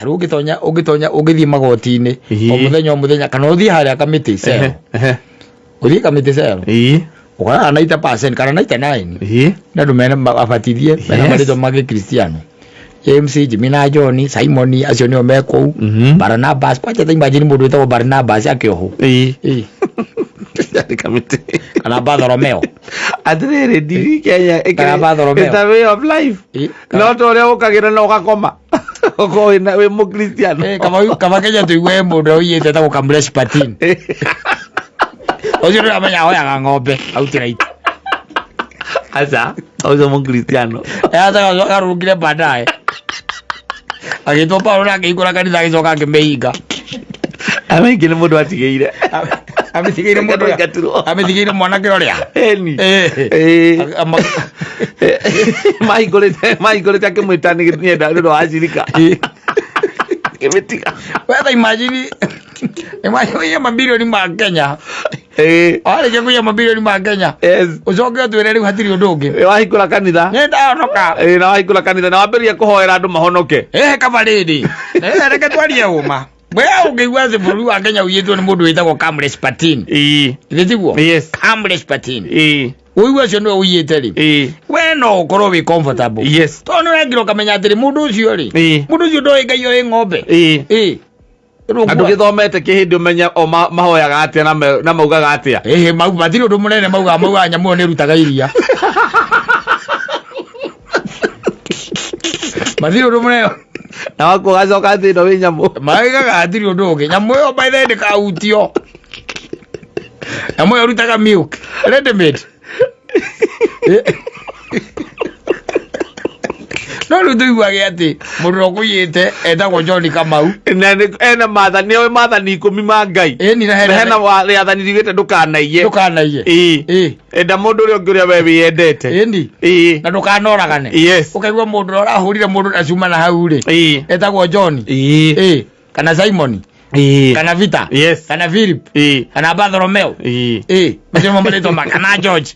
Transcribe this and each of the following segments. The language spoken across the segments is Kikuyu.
Rĩu ũngĩtonya ũngĩtonya ũngĩthiĩ magoti-inĩ o mũthenya o mũthenya kana ũthiĩ harĩa kamĩtĩ cell, ũthiĩ kamĩtĩ cell, ũkoraga 90% kana 99 nĩ andũ mena abatithie mena marĩtwa ma gĩkristiano, James, Jimmy na John, Simon, acio nĩo me kũu. Barnabas, kwanja ta imagine mũndũ wĩtagwo Barnabas akĩohwo. Ĩĩ. Yarĩ kamĩtĩ. Kana Bartholomeo. Atĩrĩrĩ, ndini Kenya Kana Bartholomeo. It's a way of life. Ĩĩ. No ta ũrĩa ũkagĩra na ũgakoma ũkorwo wĩ mũkristiano. Eh, kaba Kenya tũigue mũndũ ũrĩa ũiyĩte etagwo Kamlesh Patin. Ũcio ndũramenya ahoyaga ng'ombe outright. Aca, ũcio mũkristiano. Agarũrũkire baadaye agĩtwo Paulo na akĩhingũra kanitha, agĩcoka akĩmĩhinga. Amaingĩ nĩ mũndũ atigĩire. Amĩtigĩire mũndũ ũrĩa- Aingatirwo. Amĩtigĩire mwanake ũrĩa. Eni. Mahingũrĩte akĩmwĩta nĩenda nĩ ũndũ wa cirika akĩmĩtiga. Wetha imagine, imagine ũiye mabirioni ma Kenya. Warĩkia kũiya mabirioni ma Kenya, ũcoke ũtwĩre rĩu hatirĩ ũndũ ũngĩ. Wahingũra kanitha. Nĩ ndahonoka. Na wahingũra kanitha na wambĩrĩria kũhoera andũ mahonoke. Ehe, kaba rĩrĩ. Reke twarie ũma. We ũngĩigua atĩ bũrũri wa Kenya ũiyĩtwo nĩ mũndũ wĩtagwo Kamlesh Patin. Githĩ tiguo? Yes. Kamlesh Patin. Ũigua ũcio nĩwe ũiyĩte rĩ. We no ũkorwo wĩ comfortable. Tondũ nĩ ũrengire ũkamenya atĩrĩ, mũndũ ũcio rĩ. Mũndũ ũcio ndoĩ Ngai, oĩ ng'ombe. Na ndũgĩthomete kĩhĩndĩ ũmenye o mahoyaga atĩa na maugaga atĩa. Ĩhĩ, mau matirĩ ũndũ mũnene maugaga nyamũ ĩyo nĩ ĩrutaga iria. Matirĩ ũndũ mũnene. Na waku ũgacoka atĩ ĩno wĩ nyamũ. Maugaga hatirĩ ũndũ ũngĩ. Nyamũ ĩyo by the way ndĩkahutio. Nyamũ ĩyo ĩrutaga milk. Ready made. No rĩu tũiguage atĩ mũndũ ũrĩa ũkũiyĩte etagwo John Kamau. Na ena maathani, oĩ maathani 10 ma Ngai. Ĩni na na hena hena rĩathani riugĩte ndũkanaiye. Ndũkanaiye. Enda mũndũ ũrĩa ũngĩ ũrĩa we wĩyendete. Na ndũkanoragane. Ũkaigua mũndũ ũrĩa ũrahũrire mũndũ na cuma na hau rĩ, etagwo John. Kana Simon. Kana Peter. Kana Philip. Kana Bartholomeo. Macio nĩmo marĩtwa ma kana George.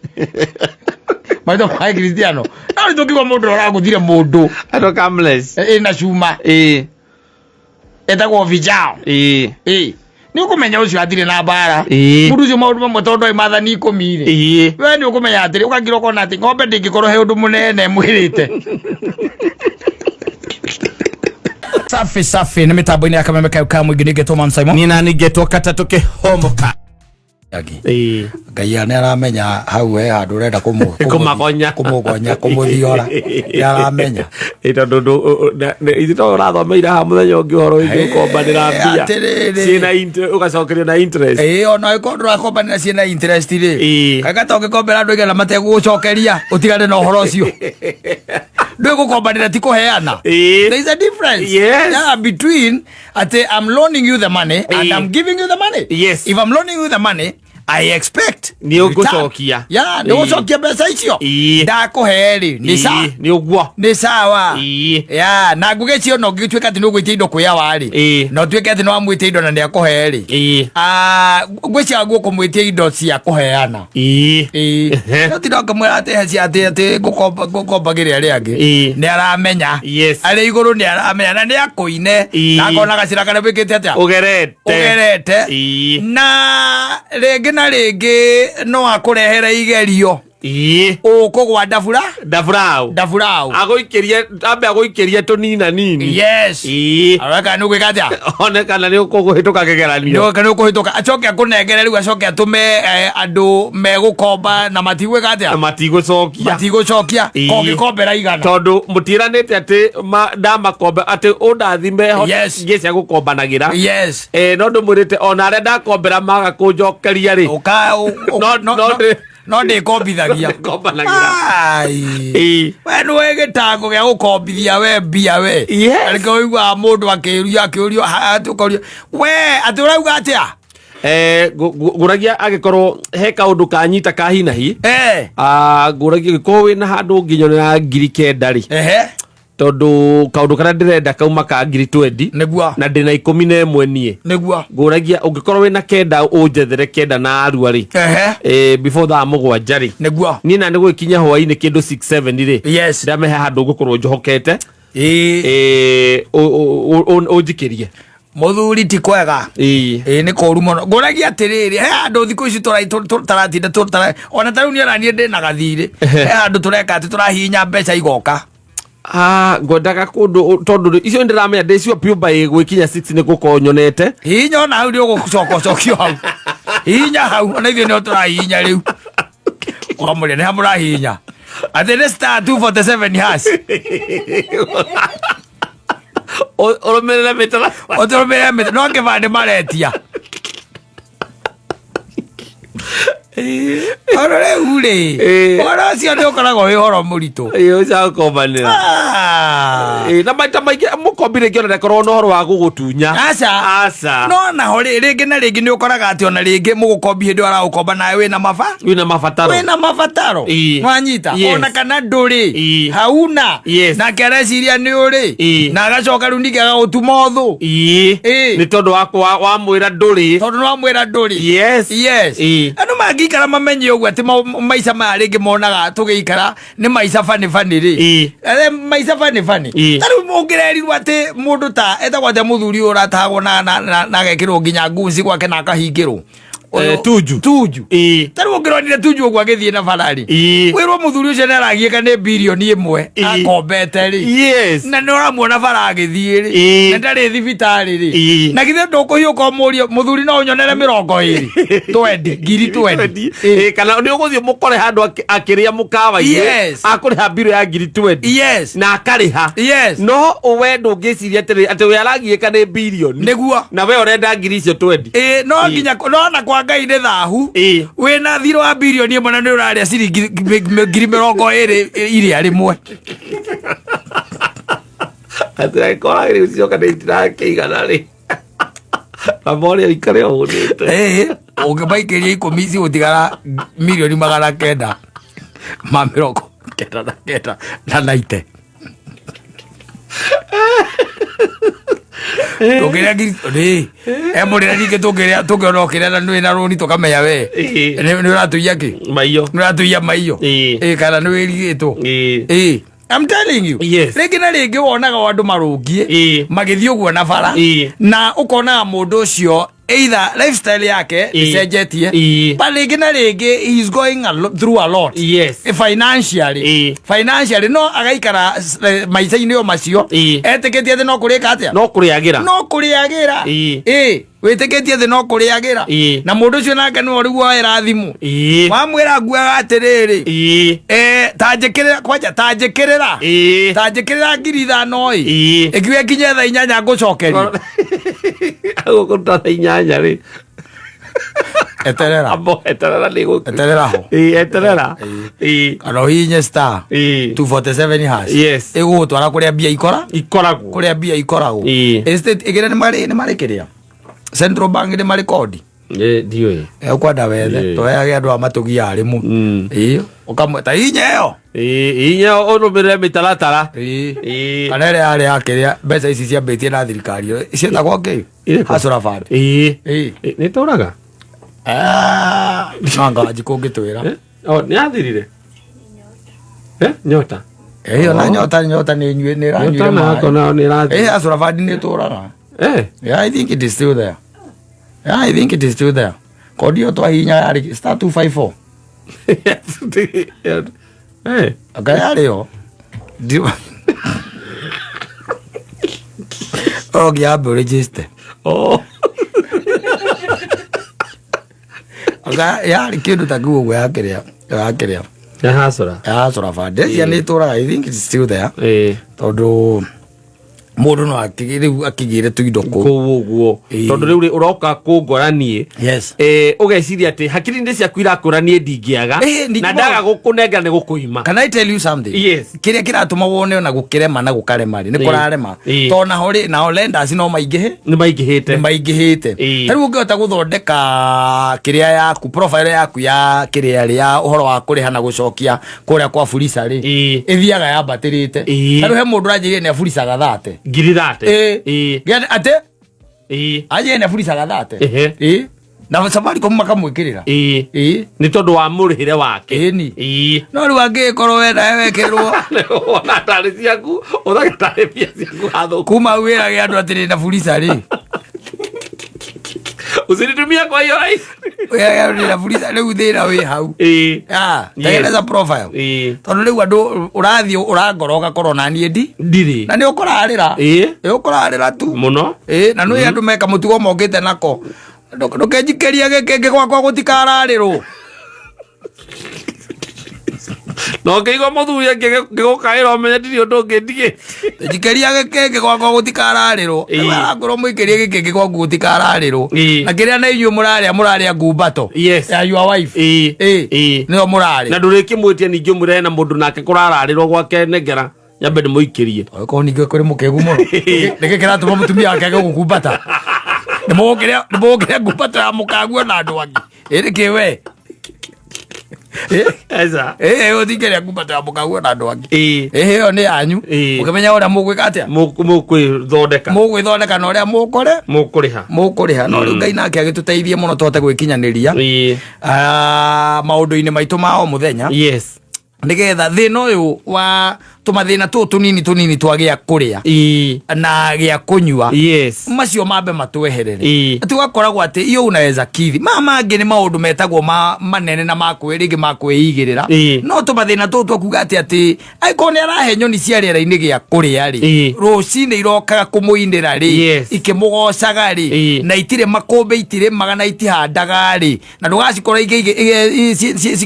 Marĩtwa ma Kristiano. No rĩu tũkiuga mũndũ ũrĩa ũragũthire mũndũ. Etagwo Kamlesh. Na cuma. Etagwo Vijao. Nĩ ũkũmenya ũcio atirĩ na mbara. Mũndũ ũcio maũndũ mamwe tondũ oĩ maathani 10 rĩ. We nĩ ũkũmenya atĩrĩ, ũgakira ũkona atĩ ng'ombe ndĩngĩkorwo he ũndũ mũnene mwĩrĩte. Safi safi, nĩ mĩtambo-inĩ ya Kameme kayo ka mũingĩ, nĩngetwo Mam Simon. Niĩ nani ngetwo katatũ kĩhomoka. Ngai nĩ aramenya hau he handũ ũrenda Kũmagonya. Kũmũgonya, kũmũthiora, nĩ aramenya. Ĩ, tondũ ithuĩ to ũrathomeire haha mũthenya ũngĩ ũhoro wĩgiĩ gũkombanĩra mbia Atĩrĩrĩ. ciĩna ũgacokerio na interest. Ĩĩ, ona ĩkorwo ndũrakombanĩra ciĩna interest rĩ, kaga ta ũngĩkombera andũ igana mategũgũcokeria, ũtigane na ũhoro ũcio. Ndũĩ gũkombanĩra ti kũheana. There is a difference. Yeah, between atĩ I'm loaning you the money and I'm giving you the money. If I'm loaning you the money, I expect Nĩ ũgũcokia. Ya, nĩ ũgũcokia mbeca icio. Ndakũhe rĩ, nĩ sa Nĩ ũguo. Nĩ sawa. Ya, na ngũgĩcio no ngĩtuĩka atĩ nĩ ũgwĩtia indo kwĩ awa rĩ, na ũtuĩke atĩ nĩ wamwĩtia indo na nĩ akũhe rĩ, ngwĩcia guo kũmwĩtia indo cia kũheana. No tinda ũkĩmwĩra atĩ he cia atĩ ngũkombagĩra arĩa angĩ. Nĩ aramenya. Arĩ igũrũ nĩ aramenya na nĩ akũine. Na akona gacĩra karĩa wĩkĩte atĩa? Ũgerete. Ũgerete. Na rĩngĩ na rĩngĩ no akũrehere igerio. Ũkũgwa ndabura. Ndaburau. Ndaburau. Agũikĩrie, ambe agũikĩrie tũnina nini. Arore kana nĩ ũgwĩka atĩa? One kana nĩ ũkũhĩtũka kĩgeranio. Nĩ ũkũhĩtũka, acoke akũnengere rĩu, acoke atũme andũ megũkomba na matigwĩka atĩa? Na matigũcokia. Matigũcokia. Kongĩkombera 100. Tondũ mũtiĩranĩte atĩ ndamakombe atĩ ũndathime hote ngĩe cia gũkombanagĩra. No ndũmwĩrĩte ona arĩa ndakombera maga kũnjokeria rĩ. No ndĩkombithagia. Ndĩkombanagĩra. Ai. We nĩwe gĩtango gĩa gũkombithia we mbia we. Arĩke ũiguaga mũndũ akĩũrio akĩũrio atĩ ũkorio we atĩ ũrauga atĩa? Ngũragia angĩkorwo he kaũndũ kanyita ka hinahi. Ngũragia angĩkorwo wĩna handũ ũngĩnyonera 9,000 rĩ. Tondũ kaũndũ karĩa ndĩrenda kauma ka 20,000. Na ndĩna 11 niĩ. Ngũragia ũngĩkorwo wĩna 9 ũnjethere 9 na arua rĩ. Before thaa 7 rĩ. Niĩ na nĩ gũgĩkinya hwainĩ kĩndũ 6 7 rĩ. Ndamĩhe handũ ngũkorwo njohokete. Ĩĩ. Ũnjikĩrie. Mũthuri ti kwega. Ĩĩ. Ĩĩ, nĩ kũru mũno. Ngũragia atĩrĩrĩ, he handũ thikũ ici tũratinda ona ta rĩu niĩ ona niĩ ndĩna gathirĩ, he handũ tũreka atĩ tũrahihinya mbeca igoka. Ah, ngwendaga kũndũ tondũ icio nĩndĩramenya ndĩcio piũ by gwĩkinya 6 nĩ gũkorwo nyonete. Hihinya ona hau nĩ ũgũcoka ũcokio hau. Hihinya hau, ona ithuĩ nĩho tũrahihinya rĩu. Ũkamũria nĩ ha mũrahihinya, atĩ nĩ *247 hash. Ũrũmĩrĩre mĩtaratara. Ũtũrũmĩrĩre mĩta no kĩbandĩ maretia. Oro rĩu rĩ, ũhoro ũcio nĩ ũkoragwo wĩ ũhoro mũritũ. Ĩĩ, ũcakombanĩra. Ah. Ĩĩ, na maita maingĩ mũkombi rĩngĩ ona ndakorwo na ũhoro wa gũgũtunya. Aca. Aca. No naho rĩ, rĩngĩ na rĩngĩ nĩ ũkoraga atĩ ona rĩngĩ mũgũkombi hĩndĩ ĩyo aragũkomba nawe wĩna maba wĩna mabataro. Wĩna mabataro. Nwanyita. Ona kana ndũrĩ. Hauna. Nake areciria nĩ ũrĩ. Na agacoka rĩu ningĩ agagũtuma ũthũ. Ĩĩ. Nĩ tondũ wamwĩra ndũrĩ. Tondũ nĩ wamwĩra ndũrĩ. Yes. Yes. Andũ mangĩikara mamenye ũguo atĩ maica maya rĩngĩ monaga tũgĩikara nĩ maica bani bani rĩ. Maica bani bani. Ta rĩu ũngĩrerirwo atĩ mũndũ ta etagwo atĩa, mũthuri ũyũ ũratahagwo na agekĩrwo nginya ngunci gwake na akahingĩrwo. Tuju. Tuju. Ta rĩu ũngĩronire Tuju ũguo agĩthiĩ na barari, wĩrwo mũthuri ũcio nĩ aragiĩka nĩ 1 billion akombete rĩ, na nĩ ũramuona bara agĩthiĩ rĩ, na ndarĩ thibitarĩ rĩ, na githĩ ndũkũhiũka ũmũrie, mũthuri, no ũnyonere 20, 20 ngiri 20? Ĩĩ, kana nĩ ũgũthiĩ mũkore handũ akĩrĩa mũkawa-inĩ, akũrĩha mbirũ ya ngiri 20 na akarĩha, no we ndũngĩciria atĩrĩ atĩ we aragiĩka nĩ birioni na we ũrenda ngiri icio 20. Ĩĩ, no nginya no na kwa Ngai nĩ thahu. Wĩna thirĩ wa 1 billion na nĩ ũrarĩa ciringi 20,000 iria rĩmwe. Atĩ angĩkorwo rĩu cioka nĩ itirakĩigana rĩ, na more ũikare ũhũnĩte. Ĩĩ, ũngĩmaikĩria 10 cigũtigara 999,000 na 90. Tũngĩrĩa ngiri rĩ emũrĩra, ningĩ tũngĩrĩa tũngĩona ũkĩrĩa na nĩ na rũni, tũkamenya we nĩ ũratũiya kĩ. Maiyo. Nĩ ũratũiya maiyo. Ĩĩ, kana nĩ wĩrigĩtwo. Ĩĩ, I'm telling you. Rĩngĩ na rĩngĩ wonaga andũ marũngiĩ magĩthiĩ ũguo na bara, na ũkonaga mũndũ ũcio either lifestyle yake ĩcenjetie, but rĩngĩ na rĩngĩ he's going through a lot financially. Financially no agaikara maica-inĩ o macio, etĩkĩtie atĩ no kũrĩka atĩa. No kũrĩagĩra. No kũrĩagĩra. Ĩĩ, wĩtĩkĩtie atĩ no kũrĩagĩra. Na mũndũ ũcio nake nĩwe rĩu woera thimũ, wamwĩra nguaga atĩrĩrĩ, ta njĩkĩrĩra kwanja, ta njĩkĩrĩra, ta njĩkĩrĩra 5,000 ĩ, ĩkiuga kinye thaa 8 ngũcokeria. Agũkũruta thaa 8 rĩ? Eterera. Ambo eterera nĩ gũku. Eterera ho. Ĩĩ, eterera. Kana ũhihinye *247#. Ĩgũgũtwara kũrĩa mbia ikora Ikoragwo. Kũrĩa mbia ikoragwo. Estate ĩgĩre nĩ marĩ kĩrĩa Central Bank nĩ marĩ kodi. Ĩĩ, ndiũĩ. Ũkwenda wethe. Tũheage andũ a matũgia arĩmũ. Ĩĩ, ũkamwe ta hinya ĩyo. Ĩĩ, inya ũrũmĩrĩre mĩtaratara. Kana ĩrĩa yarĩ ya kĩrĩa mbeca ici ciambĩtie na thirikari ciĩtagwo kĩ? Ĩrĩkũ? Hustler Fund. Ĩĩ. Nĩ tũraga. Ah, no anga Wanjikũ ũngĩtwĩra. Eh? Oh, nĩ athirire. Eh, nyota. Ĩyo na nyota, nyota nĩ nyue, nĩ ĩranyuire Nyota nako maĩ. nao nĩ ĩrathira. Hustler Fund nĩ ĩtũraga. Yeah, I think it is still there. Yeah, I think it is still there. Kodi ĩyo twahihinya yarĩ *254. Anga yarĩ yo. Oh, ngiambe register. Oh. Anga yarĩ kĩndũ ta kĩu ũguo yakĩrĩa yakĩrĩa. Ya hasora. Ya Hustler Fund. Ĩcio nĩ ĩtũraga. I think it's still there. Tondũ mũndũ no rĩu akĩgĩre tũindo kũu. Kũu ũguo. Tondũ rĩu rĩ, ũroka kũngora niĩ. Ũgeciria atĩ hakiri-inĩ ciaku irakũra niĩ ndingĩaga. Na ndaga gũkũnengera nĩ gũkũima. Can I tell you something? Yes. Kĩrĩa kĩratũma wone ona gũkĩrema na gũkarema rĩ, nĩ kũrarema. Tondũ naho rĩ, nao lenders no maingĩhe. Nĩ maingĩhĩte. Nĩ maingĩhĩte. Ta rĩu ũngĩhota gũthondeka kĩrĩa yaku, profile yaku ya kĩrĩa rĩ, ya ũhoro wa kũrĩha na gũcokia kũrĩa kwa Fuliza rĩ, ĩthiaga yambatĩrĩte. Ta rĩu he mũndũ ũranjĩrire nĩ aburicaga 30. Ngiri 30. Ĩĩ. Atĩ? Anjĩrire nĩ aburicaga 30. Ĩĩ. Na Safaricom makamwĩkĩrĩra. Ĩĩ. Ĩĩ. Nĩ tondũ wa mũrĩhĩre wake. Ĩni. Ĩĩ. No rĩu angĩgĩkorwo we nawe wekĩrwo Wona tarĩ ciaku, ũthake tarĩ mbia ciaku hathũku. Kuma hau wĩrage andũ atĩrĩ na Fuliza rĩ. Usinitumia kwa hiyo rahisi. Wĩrage andũ ndĩ na Fuliza rĩu thĩna wĩ hau. Ĩĩ. Ah, tengeneza profile. Ĩĩ. Tondũ rĩu andũ ũrathiĩ ũrangora ũgakorwo na niĩ ndi. Ndirĩ. Na nĩ ũkũrarĩra. Ĩĩ. Nĩ ũkũrarĩra tu. Mũno. Ĩĩ, na nĩ andũ meka mũtugo mokĩte nako. Ndũkenjikĩrie gĩkĩngĩ gwakwa gũtikararĩrwo. Na ũngĩigua mũthuri ngĩgũkaĩra ũmenye ndirĩ ũndũ ũngĩ ndigĩ. Njikĩria gĩkĩngĩ gwakwa gũtikararĩrwo. Ĩĩ. Rĩu arakwĩrwo mũikĩrie gĩkĩngĩ gwaku gũtikararĩrwo. Ĩĩ. Na kĩrĩa na inyuĩ mũrarĩa mũrarĩa ngumbato. Yes. Ya your wife. Ĩĩ. Ĩĩ. Ĩĩ. Nĩyo mũrarĩa. Na ndũrĩkĩmwĩtia ningĩ ũmwĩre hena mũndũ nake kũrararĩrwo gwake nengera nyambe ndĩmũikĩrie. Okorwo ningĩ kũrĩ mũkĩgu mũno. Nĩkĩ kĩratũma mũtumia wake age gũkumbata? Nĩ mũgũkĩrĩa ngumbato ya mũkaguo na andũ angĩ. Ĩ nĩkĩ we? Ĩ? Esa. Ĩ ũtingĩrĩa ngumbato ya mũkaguo na andũ angĩ. Ĩĩ. Ĩ ĩyo nĩ yanyu. Ĩĩ. Mũkĩmenya ũrĩa mũgwĩka atĩa? Mũkwĩthondeka. Mũgwĩthondeka na ũrĩa mũkũre Mũkũrĩha. Mũkũrĩha. No rĩu Ngai nake agĩtũteithie mũno tũhote gwĩkinyanĩria Ĩĩ. Maũndũ-inĩ maitũ ma o mũthenya. Yes. Nĩgetha thĩna ũyũ wa tũmathĩna tũũ tũnini tũnini twa gĩa kũrĩa Ĩĩ. na gĩa kũnyua Yes. Macio mambe matweherere. Ĩĩ. Atĩ ũgakoragwo atĩ iyo unaweza kithi maya mangĩ nĩ maũndũ metagwo ma manene na makwĩ rĩngĩ makwĩigĩrĩra. Ĩĩ. No tũmathĩna tũũ twa kuga atĩ atĩ angĩkorwo nĩ arahe nyoni cia rĩera-inĩ gĩa kũrĩa rĩ, Ĩĩ. rũcinĩ irokaga kũmũinĩra rĩ, Yes. ikĩmũgocaga rĩ, Ĩĩ. na itirĩ makũmbĩ, itirĩmaga na itihandaga rĩ, na ndũgacikora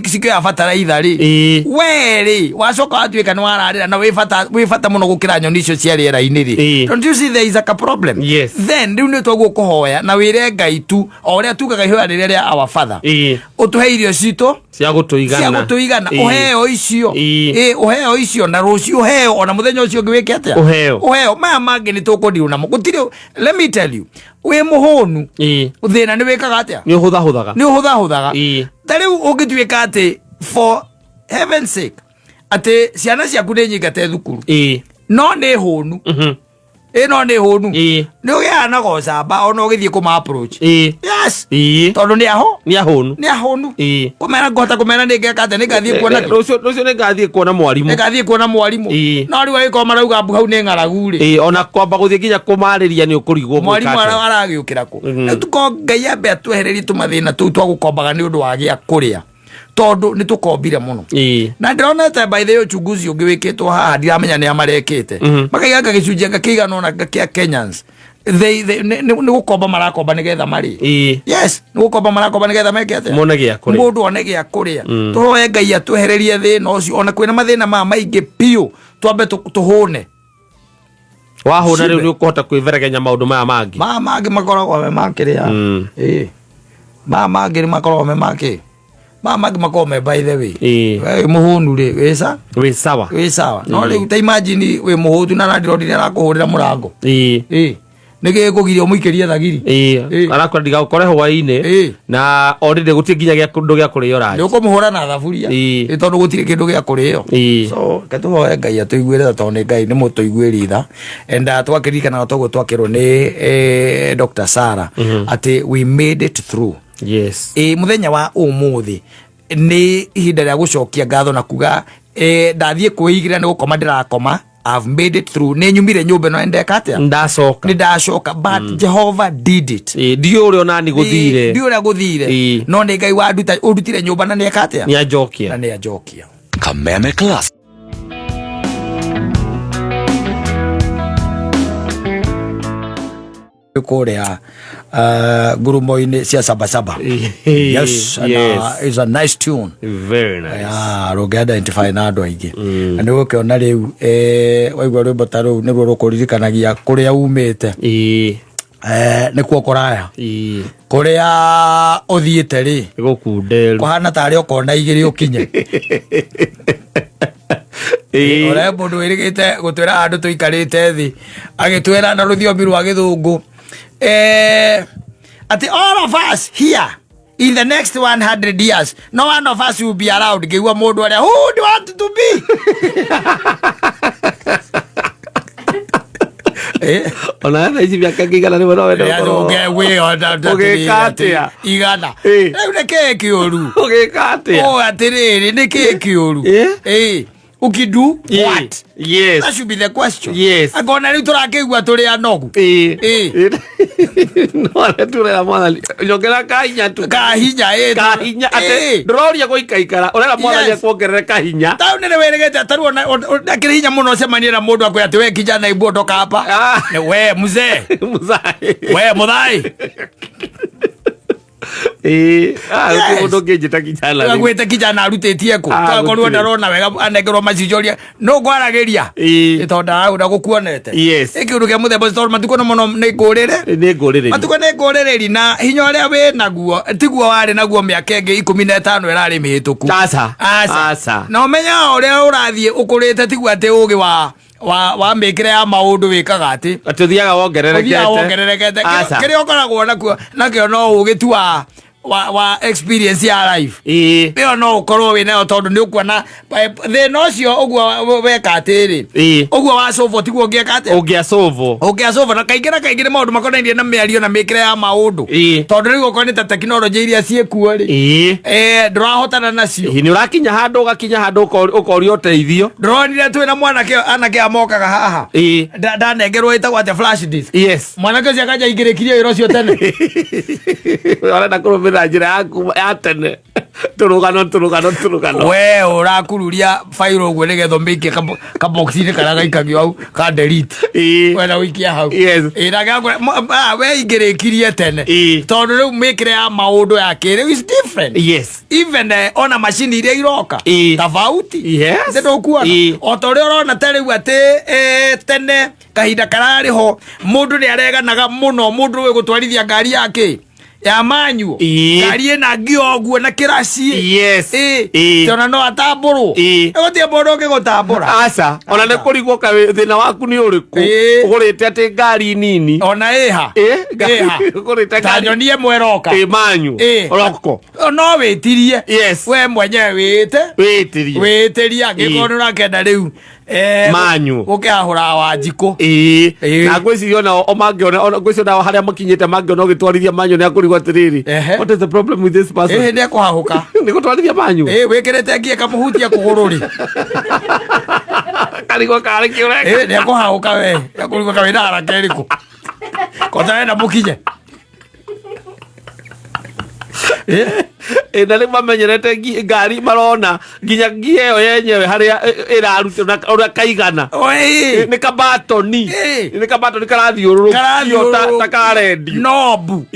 cikĩoya bataraitha rĩ. Ĩĩ. We rĩ, wacoka watuĩka nĩ wararĩra na wĩ bata wĩ bata mũno gũkĩra nyoni icio cia rĩera-inĩ rĩ. Ĩĩ. Don't you see there is like a problem? Yes. Then rĩu nĩ twaguo kũhoya na wĩre Ngai tu o ũrĩa tugaga ihoya rĩrĩa rĩa Our Father, Ĩĩ. ũtũhe irio citũ Cia gũtũigana. Cia gũtũigana. Ĩĩ. Ũheo icio. Ĩĩ. Ĩĩ, ũheo icio na rũciũ ũheo ona mũthenya ũcio ũngĩ wĩke atĩa? Ũheo. Ũheo. Maya mangĩ nĩ tũkũndirwo namo gũtirĩ. Let me tell you, wĩ mũhũnu, Ĩĩ. thĩna nĩ wĩkaga atĩa? Nĩ ũhũthahũthaga. Nĩ ũhũthahũthaga. Ĩĩ. Ta rĩu ũngĩtuĩka atĩ, for heaven's sake, atĩ ciana ciaku nĩ nyingate thukuru, Ĩĩ. no nĩ hũnu. Ĩ, no nĩ hũnu. Ĩĩ. Nĩ ũgĩaga na gocamba ona ũgĩthiĩ kũma approach. Ĩĩ. Yes. Ĩĩ. Tondũ nĩ aho Nĩ ahũnu. Nĩ ahũnu. Ĩĩ. Kũmera ngũhota kũmera nĩ ngeka atĩa, nĩ ngathiĩ kuona kĩ? Rũciũ nĩ ngathiĩ kuona mwarimũ. Nĩ ngathiĩ kuona mwarimũ. Ĩĩ. No rĩu agĩkorwo marauga mbu hau nĩ ng'aragu rĩ. Ĩĩ, ona kwamba gũthiĩ nginya kũmarĩria nĩ ũkũrigwo gwĩka Mwarimũ atĩa. Aragĩũkĩra kũ? Rĩu tuko Ngai ambe atwehererie tũmathĩna tũu twa gũkombaga nĩ ũndũ wa gĩa kũrĩa, tondũ nĩ tũkombire mũno. Ĩĩ. Na ndĩronete by the way uchunguzi ũngĩ wĩkĩtwo haha, ndiramenya nĩ a marekĩte, makaiga anga gĩcunjĩ anga kĩigana ũna kĩa Kenyans nĩ gũkomba marakomba nĩgetha marĩe. Ĩĩ. Yes, nĩ gũkomba marakomba nĩgetha meke atĩa? Mone gĩa kũrĩa. Mũndũ one gĩa kũrĩa. Tũhoe Ngai atwehererie thĩna ũcio ona kwĩna mathĩna maya maingĩ biũ, twambe tũhũne. Wahũna rĩu Cibe. nĩ ũkũhota kwĩveregenya maũndũ maya mangĩ. Maya mangĩ makoragwo me makĩrĩa. Ĩĩ, maya mangĩ nĩ makoragwo me makĩ, maya mangĩ makoragwo me by the way. Ĩĩ. We wĩ mũhũnu rĩ, wĩ sa Wĩ sawa. Wĩ sawa, no rĩu ta imagine wĩ mũhũtu na landlord nĩ arakũhũrĩra mũrango. Ĩĩ. Ĩĩ, nĩ gĩkũgiria ũmũikĩrie thagiri? Ĩĩ. Ĩĩ. Arakora ndigagũkore hwaĩ-inĩ. Ĩĩ. Na already gũtirĩ nginya gĩa kĩndũ gĩa kũrĩo Nĩ ranji. ũkũmũhũra na thaburia. Ĩĩ. Ĩ, tondũ gũtirĩ kĩndũ gĩa kũrĩo. Ĩĩ. So reke tũhoe Ngai atũiguĩre tha, tondũ nĩ Ngai nĩ mũtũiguĩri tha, and twakĩririkanaga toguo twakĩrwo nĩ Dr. Sarah atĩ we made it through. Yes. Ĩ, mũthenya wa ũmũthĩ nĩ ihinda rĩa gũcokia ngatho na kuga ndathiĩ kwĩigĩra nĩ gũkoma ndĩrakoma. I've made it through, nĩ nyumire nyũmba ĩno ndeka atĩa? Ndacoka. Nĩ ndacoka, but Jehovah did it. Ĩĩ, ndiũĩ ũrĩa onani gũthire. Ndiũĩ ũrĩa gũthire. Ĩĩ. No nĩ Ngai wanduta ũndutire nyũmba na nĩ eka atĩa? Nĩ anjokia. Na nĩ anjokia. Kameme Class. Kũrĩa ngurumo-inĩ cia Sabasaba. Yes, and, it's a nice tune. Very nice. Yeah, rũngĩ identify na andũ aingĩ na nĩ ũgũkĩona rĩu waigua rwĩmbo ta rũu nĩruo rũkũririkanagia kũrĩa umĩte. Ĩĩ. Nĩkuo kũraya. Ĩĩ. Kũrĩa ũthiĩte rĩ, Gũkunderu. Kũhana tarĩ ũkona igĩrĩ ũkinye. Ĩĩ. Ũrĩa mũndũ wĩrĩgĩte gũtwĩra handũ tũikarĩte thĩ agĩtwĩra na rũthiomi rwa gĩthũngũ atĩ all of us here in the next 100 years, no one of us will be around. Ngĩigua mũndũ arĩa, who do you want to be? Ona thaa ici mĩaka ĩngĩ 100 no wende gũkorwo. Ũgĩka atĩa? Igana. Rĩu nĩ kĩĩ kĩũru? Ũgĩka atĩa? Ũ atĩrĩrĩ, nĩ kĩĩ kĩũru? Ukidu what? That should be the question. Angona rĩu tũrakĩigua tũrĩ anogu. No arĩa turera Mwathani, nyongera kahinya tu. Kahinya, ĩ. Kahinya atĩ ndũroria gũikaikara, ũrera Mwathani akuongerere kahinya. Taũ nĩ wĩrĩgĩte tarĩu ona ndakĩrĩ hinya mũno ũcemanie na mũndũ akwĩra atĩ we kijana ibu ondoka hapa. We mzee. Mzai. We mũthai. Ĩĩ, ah, gũtirĩ mũndũ ũngĩnjĩta kijana rĩu. Agwĩte kijana arutĩtie kũ? Ah, Akorwo gũtirĩ. ndarona wega anengerwo macicoria no ngwaragĩria. Tondũ ndarauga gũkuonete. Ĩ kĩũndũ kĩa mũthemba ũcio tondũ matukũ no mũno nĩ ngũrĩre. Nĩ ngũrĩrĩria. Matukũ nĩ ngũrĩrĩri na hinya ũrĩa wĩ naguo tiguo warĩ naguo mĩaka ĩngĩ 15 ĩrarĩ mĩhĩtũku. Aca. Aca. Aca. Na ũmenya ũrĩa ũrathiĩ ũkũrĩte tiguo atĩ ũgĩ wa mĩkĩre ya maũndũ wĩkaga atĩ. Atĩ ũthiaga wongererekete. Ũthiaga wongererekete. Aca. Kĩrĩa ũkoragwo nakuo nakĩo no ũgĩ tu wa experience ya life. Ĩyo no ũkorwo wĩ nayo tondũ nĩ ũkuona thĩna ũcio ũguo weka atĩrĩ. Ũguo wa cobo tiguo ũngĩeka atĩa? Ũngĩacobo. Ũngĩacobo na kaingĩ na kaingĩ nĩ maũndũ makonainie na mĩario na mĩkĩre ya maũndũ. Tondũ rĩu okorwo nĩ ta tekinoronjĩ iria ciĩkuo rĩ. Ndũrahotana nacio. Nĩ ũrakinya handũ ũgakinya handũ ũkoria ũteithio. Ndũronire twĩna mwanake anake aya mokaga haha. Ndanengerwo ĩtagwo atĩa flash disk. Mwanake ũcio akanja ingĩrĩkirie wĩra ũcio tene. Ũrenda kũrũmĩrĩra njĩra yaku ya tene. Tũrũgano, tũrũgano, tũrũgano. We ũrakururia fairo ũguo nĩgetha ũmĩikie kabox-inĩ karĩa gaikagio hau ka delete. Wenda gũikia hau. Nake akwĩra, we ingĩrĩkirie tene. Tondũ rĩu mĩkĩre ya maũndũ ya kĩrĩu is different. Even ona macini iria iroka. Tofauti. Nĩ ndũkuona. O ta ũrĩa ũrona ta rĩu atĩ tene kahinda kararĩ ho mũndũ nĩ areganaga mũno mũndũ ũyũ gũtwarithia ngari yake ya manyuo. Ngari ĩna ngio ũguo na kĩraci. Tondũ no atambũrwo. Gũtirĩ mũndũ ũngĩgũtambũra. Aca, ona nĩ kũrigwo kaĩ thĩna waku nĩ ũrĩkũ? Ũgũrĩte atĩ ngari nini. Ona ĩha. Ĩha. Ũgũrĩte Ta ngari. nyoni ĩmwe ĩroka. Manyu. Roko. No wĩtirie. We mwenyewe wĩte. Wĩtirie. Wĩtirie angĩkorwo nĩ ũrakenda rĩu. Manyu. Gũkĩahũra Wanjikũ. Na ngwĩciria ona o mangĩona, ona ngwĩciria ona harĩa makinyĩte mangĩona ũgĩtwarithia manyu nĩ akũrigwo atĩrĩrĩ. What is the problem with this person? Nĩ ekũhahũka. Nĩ gũtwarithia manyu? Wĩkĩrĩte ngie kamũhutia kũgũrũ rĩ. Karigwo karĩ kĩ ũreka? Nĩ ekũhahũka we. Nĩ ekũrigwo ka wĩna haraka ĩrĩkũ. Kota wenda mũkinye. Na rĩu mamenyerete ngari marona nginya ngia ĩyo yenyewe harĩa ĩrarutwo na ũrĩa kaigana. Nĩ kabatoni. Nĩ kabatoni karathiũrũrũkio Karathiũrũrũkio. ta ka redio. Nobu.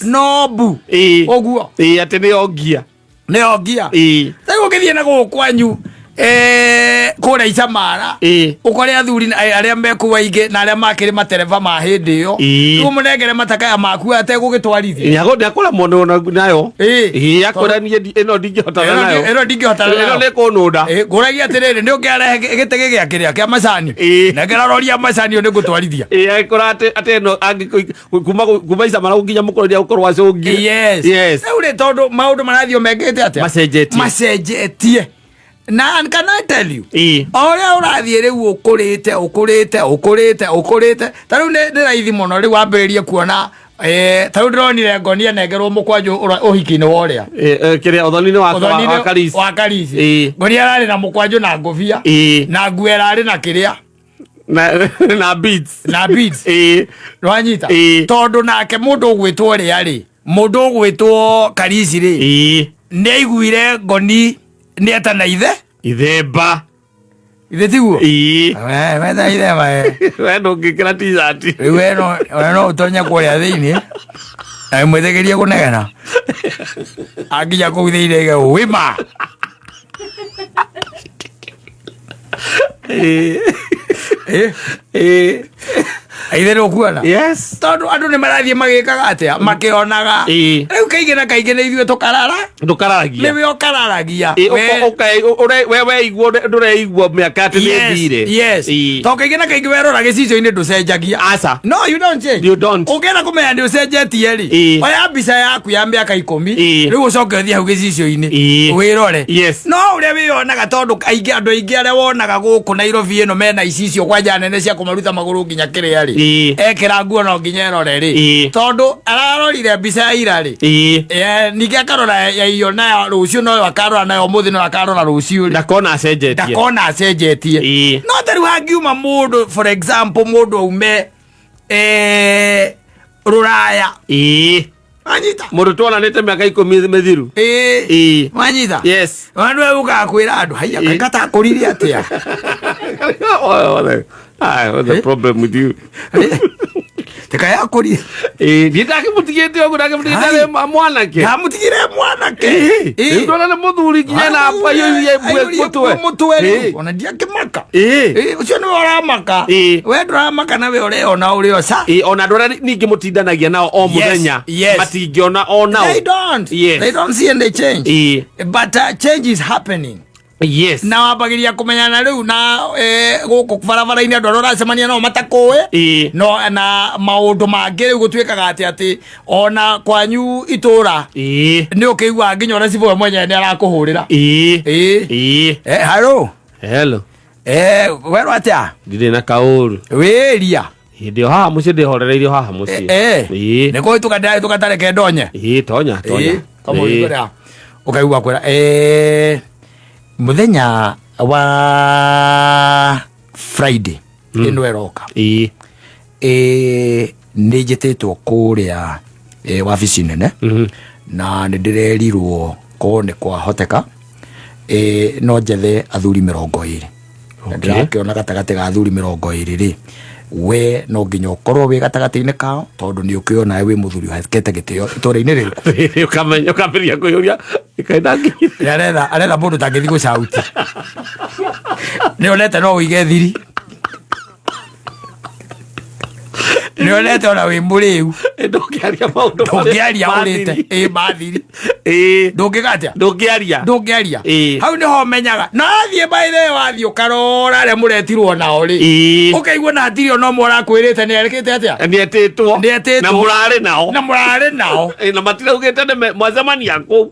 Nobu. Ũguo. Atĩ nĩyo ngia. Nĩyo ngia. Rĩu ũngĩthiĩ na gũkũ kwanyu, kũrĩa Icamara, ũkore athuri arĩa mekuo aingĩ na arĩa makĩrĩ matereba ma hĩndĩ ĩyo. Rĩu mũnengere matakaya maku ategũgĩtwarithia. Nĩ akũremwo nĩ ona nayo. Akwĩra niĩ ĩno ndingĩhotana nayo. Ĩno ndingĩhotana Ĩno nayo. nĩ kũnũnda. Ngũragia atĩrĩrĩ, nĩ ũngĩarehe gĩtĩ gĩkĩ kĩrĩa kĩa macani. Nengera rori ya macani ĩyo nĩ ngũtwarithia. Agĩkora atĩ ĩno kuma Icamara gũkinya Mũkũrwe nĩ agũkorwo acũngire. Rĩu rĩ, tondũ maũndũ marathiĩ o mekĩte atĩa? Macenjetie. Macenjetie. Na can I tell you? O ũrĩa ũrathiĩ rĩu ũkũrĩte, ũkũrĩte, ũkũrĩte, ũkũrĩte. Ta rĩu nĩ raithi mũno rĩu wambĩrĩrie kuona, ta rĩu ndĩronire ngonia nengerwo mũkwanjũ ũhiki-inĩ wa ũrĩa. Kĩrĩa, ũthoni-inĩ Ũthoni-inĩ wa Karisi. wa Karisi. Ngonia ararĩ na mũkwanjũ na ngũbia. Na nguo ĩrarĩ na kĩrĩa. Na beads. Na beads. Nĩwanyita? Tondũ nake mũndũ ũgwĩtwo ũrĩa rĩ, mũndũ ũgwĩtwo Karisi rĩ, nĩ aiguire ngoni nĩ etana ithe. Ithemba. Ithe tiguo? We, wetha ithemba, we. We ndũngĩkĩra t-shirt. Rĩu we no ũtonye kũrĩa thĩinĩ na wĩmwĩtĩkĩrie kũnegena. Anginya kũu thĩinĩ aige wĩma. Ithe nĩ ũkuona? Tondũ andũ nĩ marathiĩ magĩkaga atĩa? Makĩonaga. Rĩu kaingĩ na kaingĩ nĩ ithuĩ tũkarara. Ndũkararagia. Nĩwe ũkararagia. We weigua ndũreigua mĩaka atĩ nĩ ĩthire. Tondũ kaingĩ na kaingĩ werora gĩcicio-inĩ ndũcenjagia. Aca. No, you don't change. You don't. Ũngĩenda kũmenya nĩ ũcenjetie rĩ, oya mbica yaku ya mĩaka 10, rĩu ũcoke ũthiĩ hau gĩcicio-inĩ, wĩrore. No ũrĩa wĩyonaga tondũ kaingĩ andũ aingĩ arĩa wonaga gũkũ Nairobi ĩno mena icicio kwanja nene cia kũmaruta magũrũ nginya kĩrĩa rĩ. Ekĩra nguo no nginya erore rĩ, Tondũ ararorire mbica ya ira rĩ, Ningĩ akarora ya iyo nayo rũciũ, noyo akarora nayo ũmũthĩ, noyo akarora rũciũ rĩ, Ndakona acenjetie. Ndakona acenjetie. No ta rĩu hangiuma mũndũ, for example, mũndũ aume rũraya. Wanyita? Mũndũ tuonanĩte mĩaka 10 mĩthiru. Wanyita? Yes. Wandu ũkaga kwĩra andũ haiya, kaĩ katakũrire atĩa? Oh, what's the problem with you? Tikayakũrire. Niĩ ndakĩmũtigĩte ũguo, ndakĩmũtigĩte Hai. arĩ mwanake. Ndamũtigire mwanake. Rĩu ndona nĩ mũthuri nginya na aiyũrie mbue Aiyũrie mũtwe. mbue mũtwe rĩu. Ona ndiakĩmaka. Ũcio nĩwe ũramaka. We ndũramaka na we ũreona ũrĩ oca. Ona andũ arĩa ningĩ mũtindanagia nao o mũthenya matingĩona o nao. They don't. They don't see any change. But change is happening. Na wambagĩria kũmenyana rĩu na gũkũ barabara-inĩ, andũ arĩa ũracemania nao matakũĩ. No na maũndũ mangĩ rĩu gũtuĩkaga atĩ ona kwanyu itũra nĩ ũkĩiguaga nginya ona cibũ we mwenyewe nĩ arakũhũrĩra. Haro. Hello. Werwo atĩa? Ndirĩ na kaũru. Wĩria. Hĩndĩ ĩyo haha mũciĩ ndĩhorereirio haha mũciĩ. Nĩ kũhĩtũka ndĩrahĩtũka, tareke ndonye. Tonya tonya. Kamũrigo rĩa ũkaigua kwĩra mũthenya wa Friday ĩno ĩroka, nĩ njĩtĩtwo kũrĩa wabici nene na nĩ ndĩrerirwo korwo nĩ kwahoteka no njethe athuri 20. Na ndĩrakĩona gatagatĩ ga athuri 20 rĩ, we no nginya ũkorwo wĩ gatagatĩ-inĩ kao, tondũ nĩ ũkĩona nawe wĩ mũthuri ũhekete gĩtĩo itũra-inĩ rĩrĩkũ. Ũkamenya ũkambĩrĩria kwĩyũria ĩkaĩ ndangĩire. Aretha mũndũ tangĩthiĩ gũcauti, nĩ onete no ũige thiri, nĩ onete ona wĩ mũrĩu. Ndũngĩaria maũndũ marĩa Ndũngĩaria ũrĩte mathiri. Ĩ mathiri. Ndũngĩka atĩa? Ndũngĩaria. Ndũngĩaria. Hau nĩho menyaga na wathiĩ, by the way, wathiĩ ũkarora arĩa mũretirwo nao rĩ, ũkaigua na hatirĩ ona ũmwe ũrakwĩrĩte nĩ ekĩte atĩa. Nĩetĩtwo. Nĩetĩtwo. Na mũrarĩ nao. Na mũrarĩ nao. Na matiraugĩte nĩ mwacemania kũu.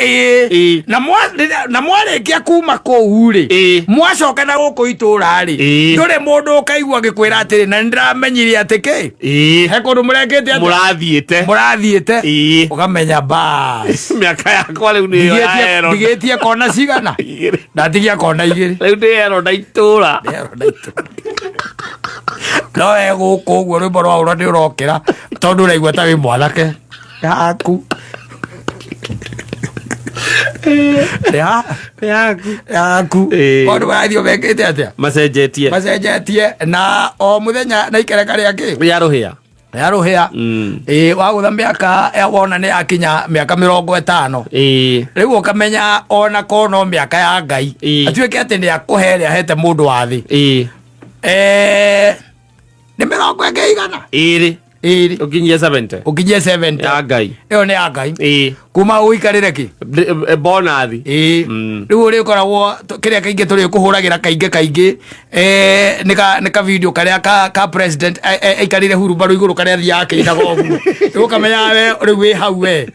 Na mwarĩkia kuma kũu rĩ, mwacoka na gũkũ itũra rĩ, ndũrĩ mũndũ ũkaigua agĩkwĩra atĩrĩ, na nĩndĩramenyire atĩ kĩ he kũndũ mũrekĩte atĩa? Mũrathiĩte. Mũrathiĩte. Ũkamenya bas. Mĩaka yakwa rĩu nĩyo ya ero. Ndigĩtie kona cigana? Igĩrĩ. Ndatigia kona igĩrĩ. Rĩu ndĩ ero na itũra. No we gũkũ ũguo rwĩmbo rwa ũrĩa nĩ ũrokĩra, tondũ ũraigua ta wĩ mwanake yaku ya Yaku. Yaku. Maũndũ marathiĩ mekĩte atĩa? Macenjetie. Macenjetie na o mũthenya na ikereka rĩa kĩ? Rĩa rũhĩa. Rĩa rũhĩa. Ĩ wagũtha mĩaka wona nĩ yakinya mĩaka 50, rĩu ũkamenya ona korwo no mĩaka ya Ngai atuĩke atĩ nĩ akũhe ĩrĩa ahete mũndũ wa thĩ. Nĩ mĩrongo ĩngĩ igana? Ĩrĩ. Ĩrĩ. Ũkinyie 70. Ũkinyie 70. Ya Ngai. Ĩyo nĩ ya Ngai. Kuma ũikarĩre kĩ? Bonathi. Rĩu ũrĩ ũkoragwo kĩrĩa kaingĩ tũrĩ kũhũragĩra kaingĩ kaingĩ nĩ ka video karĩa ka president aikarĩire hurumbarũ igũrũ, karĩa athiaga akĩinaga ũguo. Rĩu ũkamenya we rĩu wĩ hau, we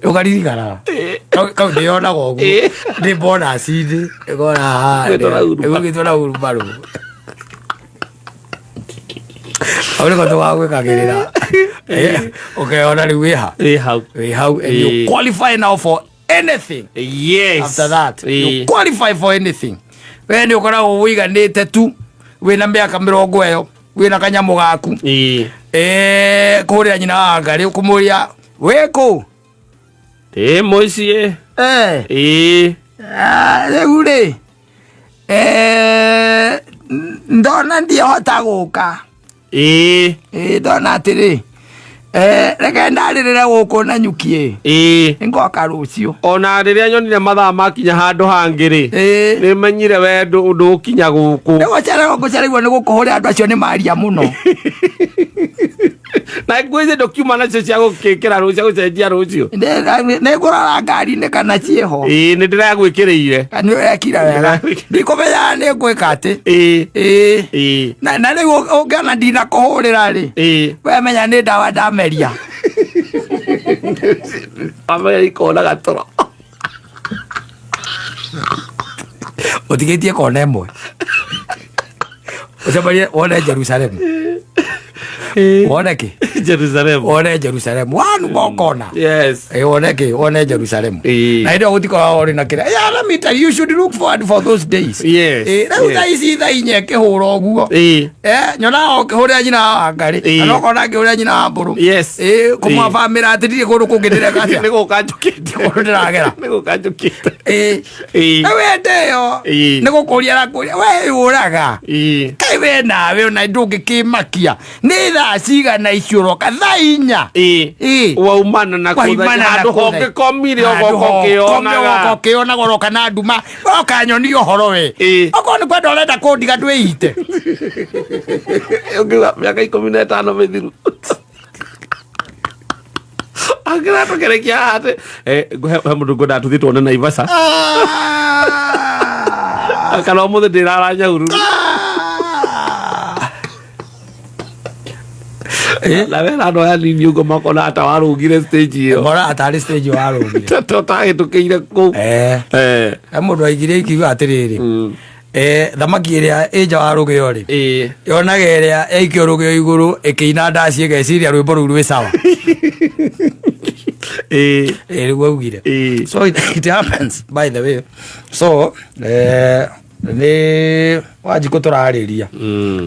ũkaririkana kau ndĩyonaga ũguo ndĩ bonus-inĩ, ĩkona haha. Ũgĩtwo na hurumbarũ. Ũgĩtwo na hurumbarũ hau nĩko tũgagwĩkagĩrĩra. Ũkeyona rĩu wĩ ha? Ĩ hau. Wĩ hau and you qualify now for anything. After that you qualify for anything. We nĩ ũkoragwo ũiganĩte tu wĩna mĩaka mĩrongo ĩyo, wĩna kanyamũ gaku. Kũhũrĩra nyina wa ngarĩ kũmũria wĩ kũ. Ĩ mũciĩ. Ah, rĩu rĩ ndona ndiahota gũka. Ndona atĩrĩ, reke ndarĩrĩre gũkũ na nyuki nĩngoka rũciũ. Ona rĩrĩa nyonire mathaa makinya handũ hangĩ rĩ, nĩ menyire we ndũkinya gũkũ. Nĩ gũcererwo ngũcereirwo nĩ gũkũhũrĩra, andũ acio nĩ maria mũno. Na nguo icio ndũkiuma nacio cia gũkĩkĩra rũciũ, cia gũcenjia rũciũ? Nĩ ngũrora ngari-inĩ kana ciĩho. Nĩ ndĩragwĩkĩrĩire. Nĩ ũrekira wega, ndikũmenyaga nĩ ngwĩka atĩ. Na rĩu ũngĩona ndinakũhũrĩra rĩ, we menya nĩ ndawa ndameria. Wamenya ikona gatoro. Ũtigĩtie kona ĩmwe. Ũcemanie wone Jerusalemu. Wone kĩ? Jerusalem. Wone Jerusalemu. Wanuma ũkona. Yes. Eh, wone kĩ? Wone Jerusalemu. Ĩĩ. Na hĩndĩ ĩyo gũtikoragwo ũrĩ na kĩrĩa. Yeah, let me tell you, you should look forward for those days. Yes, Eh, rĩu yes. thaa ici thaa inya ĩkĩhũra ũguo. Ĩĩ. Eh, nyonaga ũkĩhũrĩra nyina wa Wangarĩ. Ĩĩ. Kana ũkona ngĩhũrĩra nyina wa Mbũrũ. Yes. Ĩĩ, Ĩĩ. kũmwabamĩra atĩ ndirĩ kũndũ kũngĩ ndĩreka atĩa. Nĩ gũka njũkĩte. Kũndũ ndĩragera. Nĩ gũka njũkĩte. Ĩĩ. Ĩĩ. Rĩu hĩndĩ ĩyo Ĩĩ. nĩ gũkũria arakũria we ũraga Ĩĩ. kaĩ we nawe ona ndũngĩkĩmakia nĩ thaa cigana icio ũroka thaa inya Ĩĩ. Ĩĩ. Waumana na Waumana na handũ kũtha- hongĩkomire Handũ ũgoka hongĩkomire ũkĩonaga. ũgoka ũkĩonaga ũroka na nduma ũroka nyoni ũhoro we Ĩĩ. okorwo nĩ kwenda ũrenda kũndiga ndwĩite Ũngiuga mĩaka 15 mĩthiru. Angĩratũkerekia haha atĩ eh, he mũndũ ngwendaga tũthiĩ tuone Naivasha kana ũmũthĩ ndĩrara Nyahururu. Na wena andũ aya nini ũguo makona ta warũgire stage ĩyo. Mora atarĩ stage warũgire. Ta ũtahĩtũkĩire kũu. Eh. Eh. He mũndũ aigire ikiuga atĩrĩrĩ Eh, thamaki ĩrĩa ĩ nja wa rũgĩo rĩ Ĩĩ. yonaga ĩrĩa yaikio rũgĩo igũrũ ĩkĩina ndaci ĩgeciria rwĩmbo rũu rwĩ sawa. Ĩĩ. Ĩ, nĩguo augire. Ĩĩ. So it happens, by the way. So nĩ Wanjikũ tũrarĩria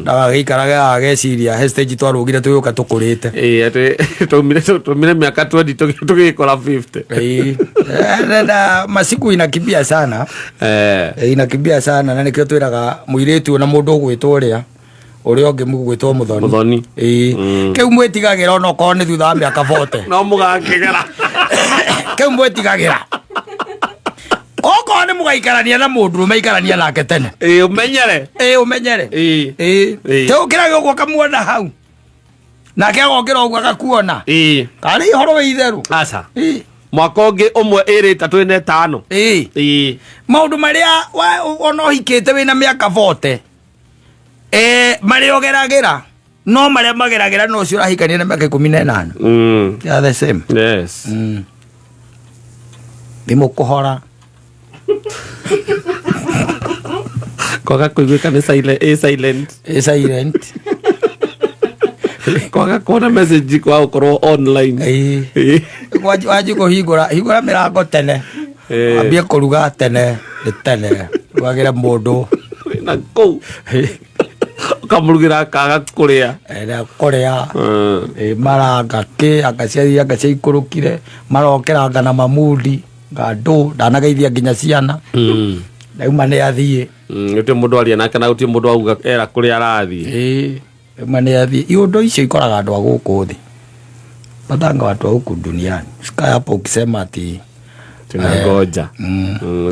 ndagagĩikarage ageciria he stage twarũgire tũgĩũka tũkũrĩte. Ĩĩ, atĩ twaumire mĩaka 20 tũgĩkora 50. Ĩĩ. Na masiku inakimbia sana. Inakimbia sana na nĩkĩo twĩraga mũirĩtu na mũndũ ũgwĩtwo ũrĩa ũrĩa ũngĩ mũgwĩtwo Mũthoni. Mũthoni. Ĩĩ. Kĩu mwĩtigagĩra ona okorwo nĩ thutha wa mĩaka 40. No mũgakĩgera. Kĩu mwĩtigagĩra. Okorwo nĩ mũgaikarania na mũndũ ũrũme ikarania nake tene. Ĩĩ, ũmenyere. Ĩĩ, ũmenyere. Ĩĩ. Ĩĩ. Ĩĩ. Te ũkĩrage ũguo ũkamuona hau. Nake agokĩra ũguo agakuona. Ĩĩ. Kana nĩ ũhoro wĩ itherũ. Aca. Ĩĩ. Mwaka ũngĩ ũmwe ĩrĩ ĩtatũ ĩna ĩtano. Ĩĩ. Ĩĩ. Maũndũ marĩa ona ũhikĩte wĩna mĩaka 40. Marĩa ũgeragĩra no marĩa mageragĩra no ũcio ũrahikania na mĩaka 18. They are the same. Yes. Thimũ kũhora. Kwaga kũiguĩka nĩ silent, ĩ silent. Ĩ silent. Kwaga kuona message kwa gũkorwo online. Ĩĩ. Ĩĩ. Wanji kũhingũra hingũra mĩrango tene. Ambie kũruga tene nĩ tene. Rugagĩre mũndũ. Na kũu. Ũkamũrugĩra akaga kũrĩa. Ĩrĩa kũrĩa. Ĩ, maranga kĩ anga cia anga cia ikũrũkire marokĩranga na mamundi ngandũ ndanageithia nginya ciana. Ndauma nĩ athiĩ. Gũtirĩ mũndũ aria nake na gũtirĩ mũndũ auga era kũrĩa arathiĩ. Ĩĩ, ndauma nĩ athiĩ. Iũndũ icio ikoraga andũ a gũkũ thĩ. Matanga watu wa huku duniani. Usikae hapo ukisema ati Tunangoja.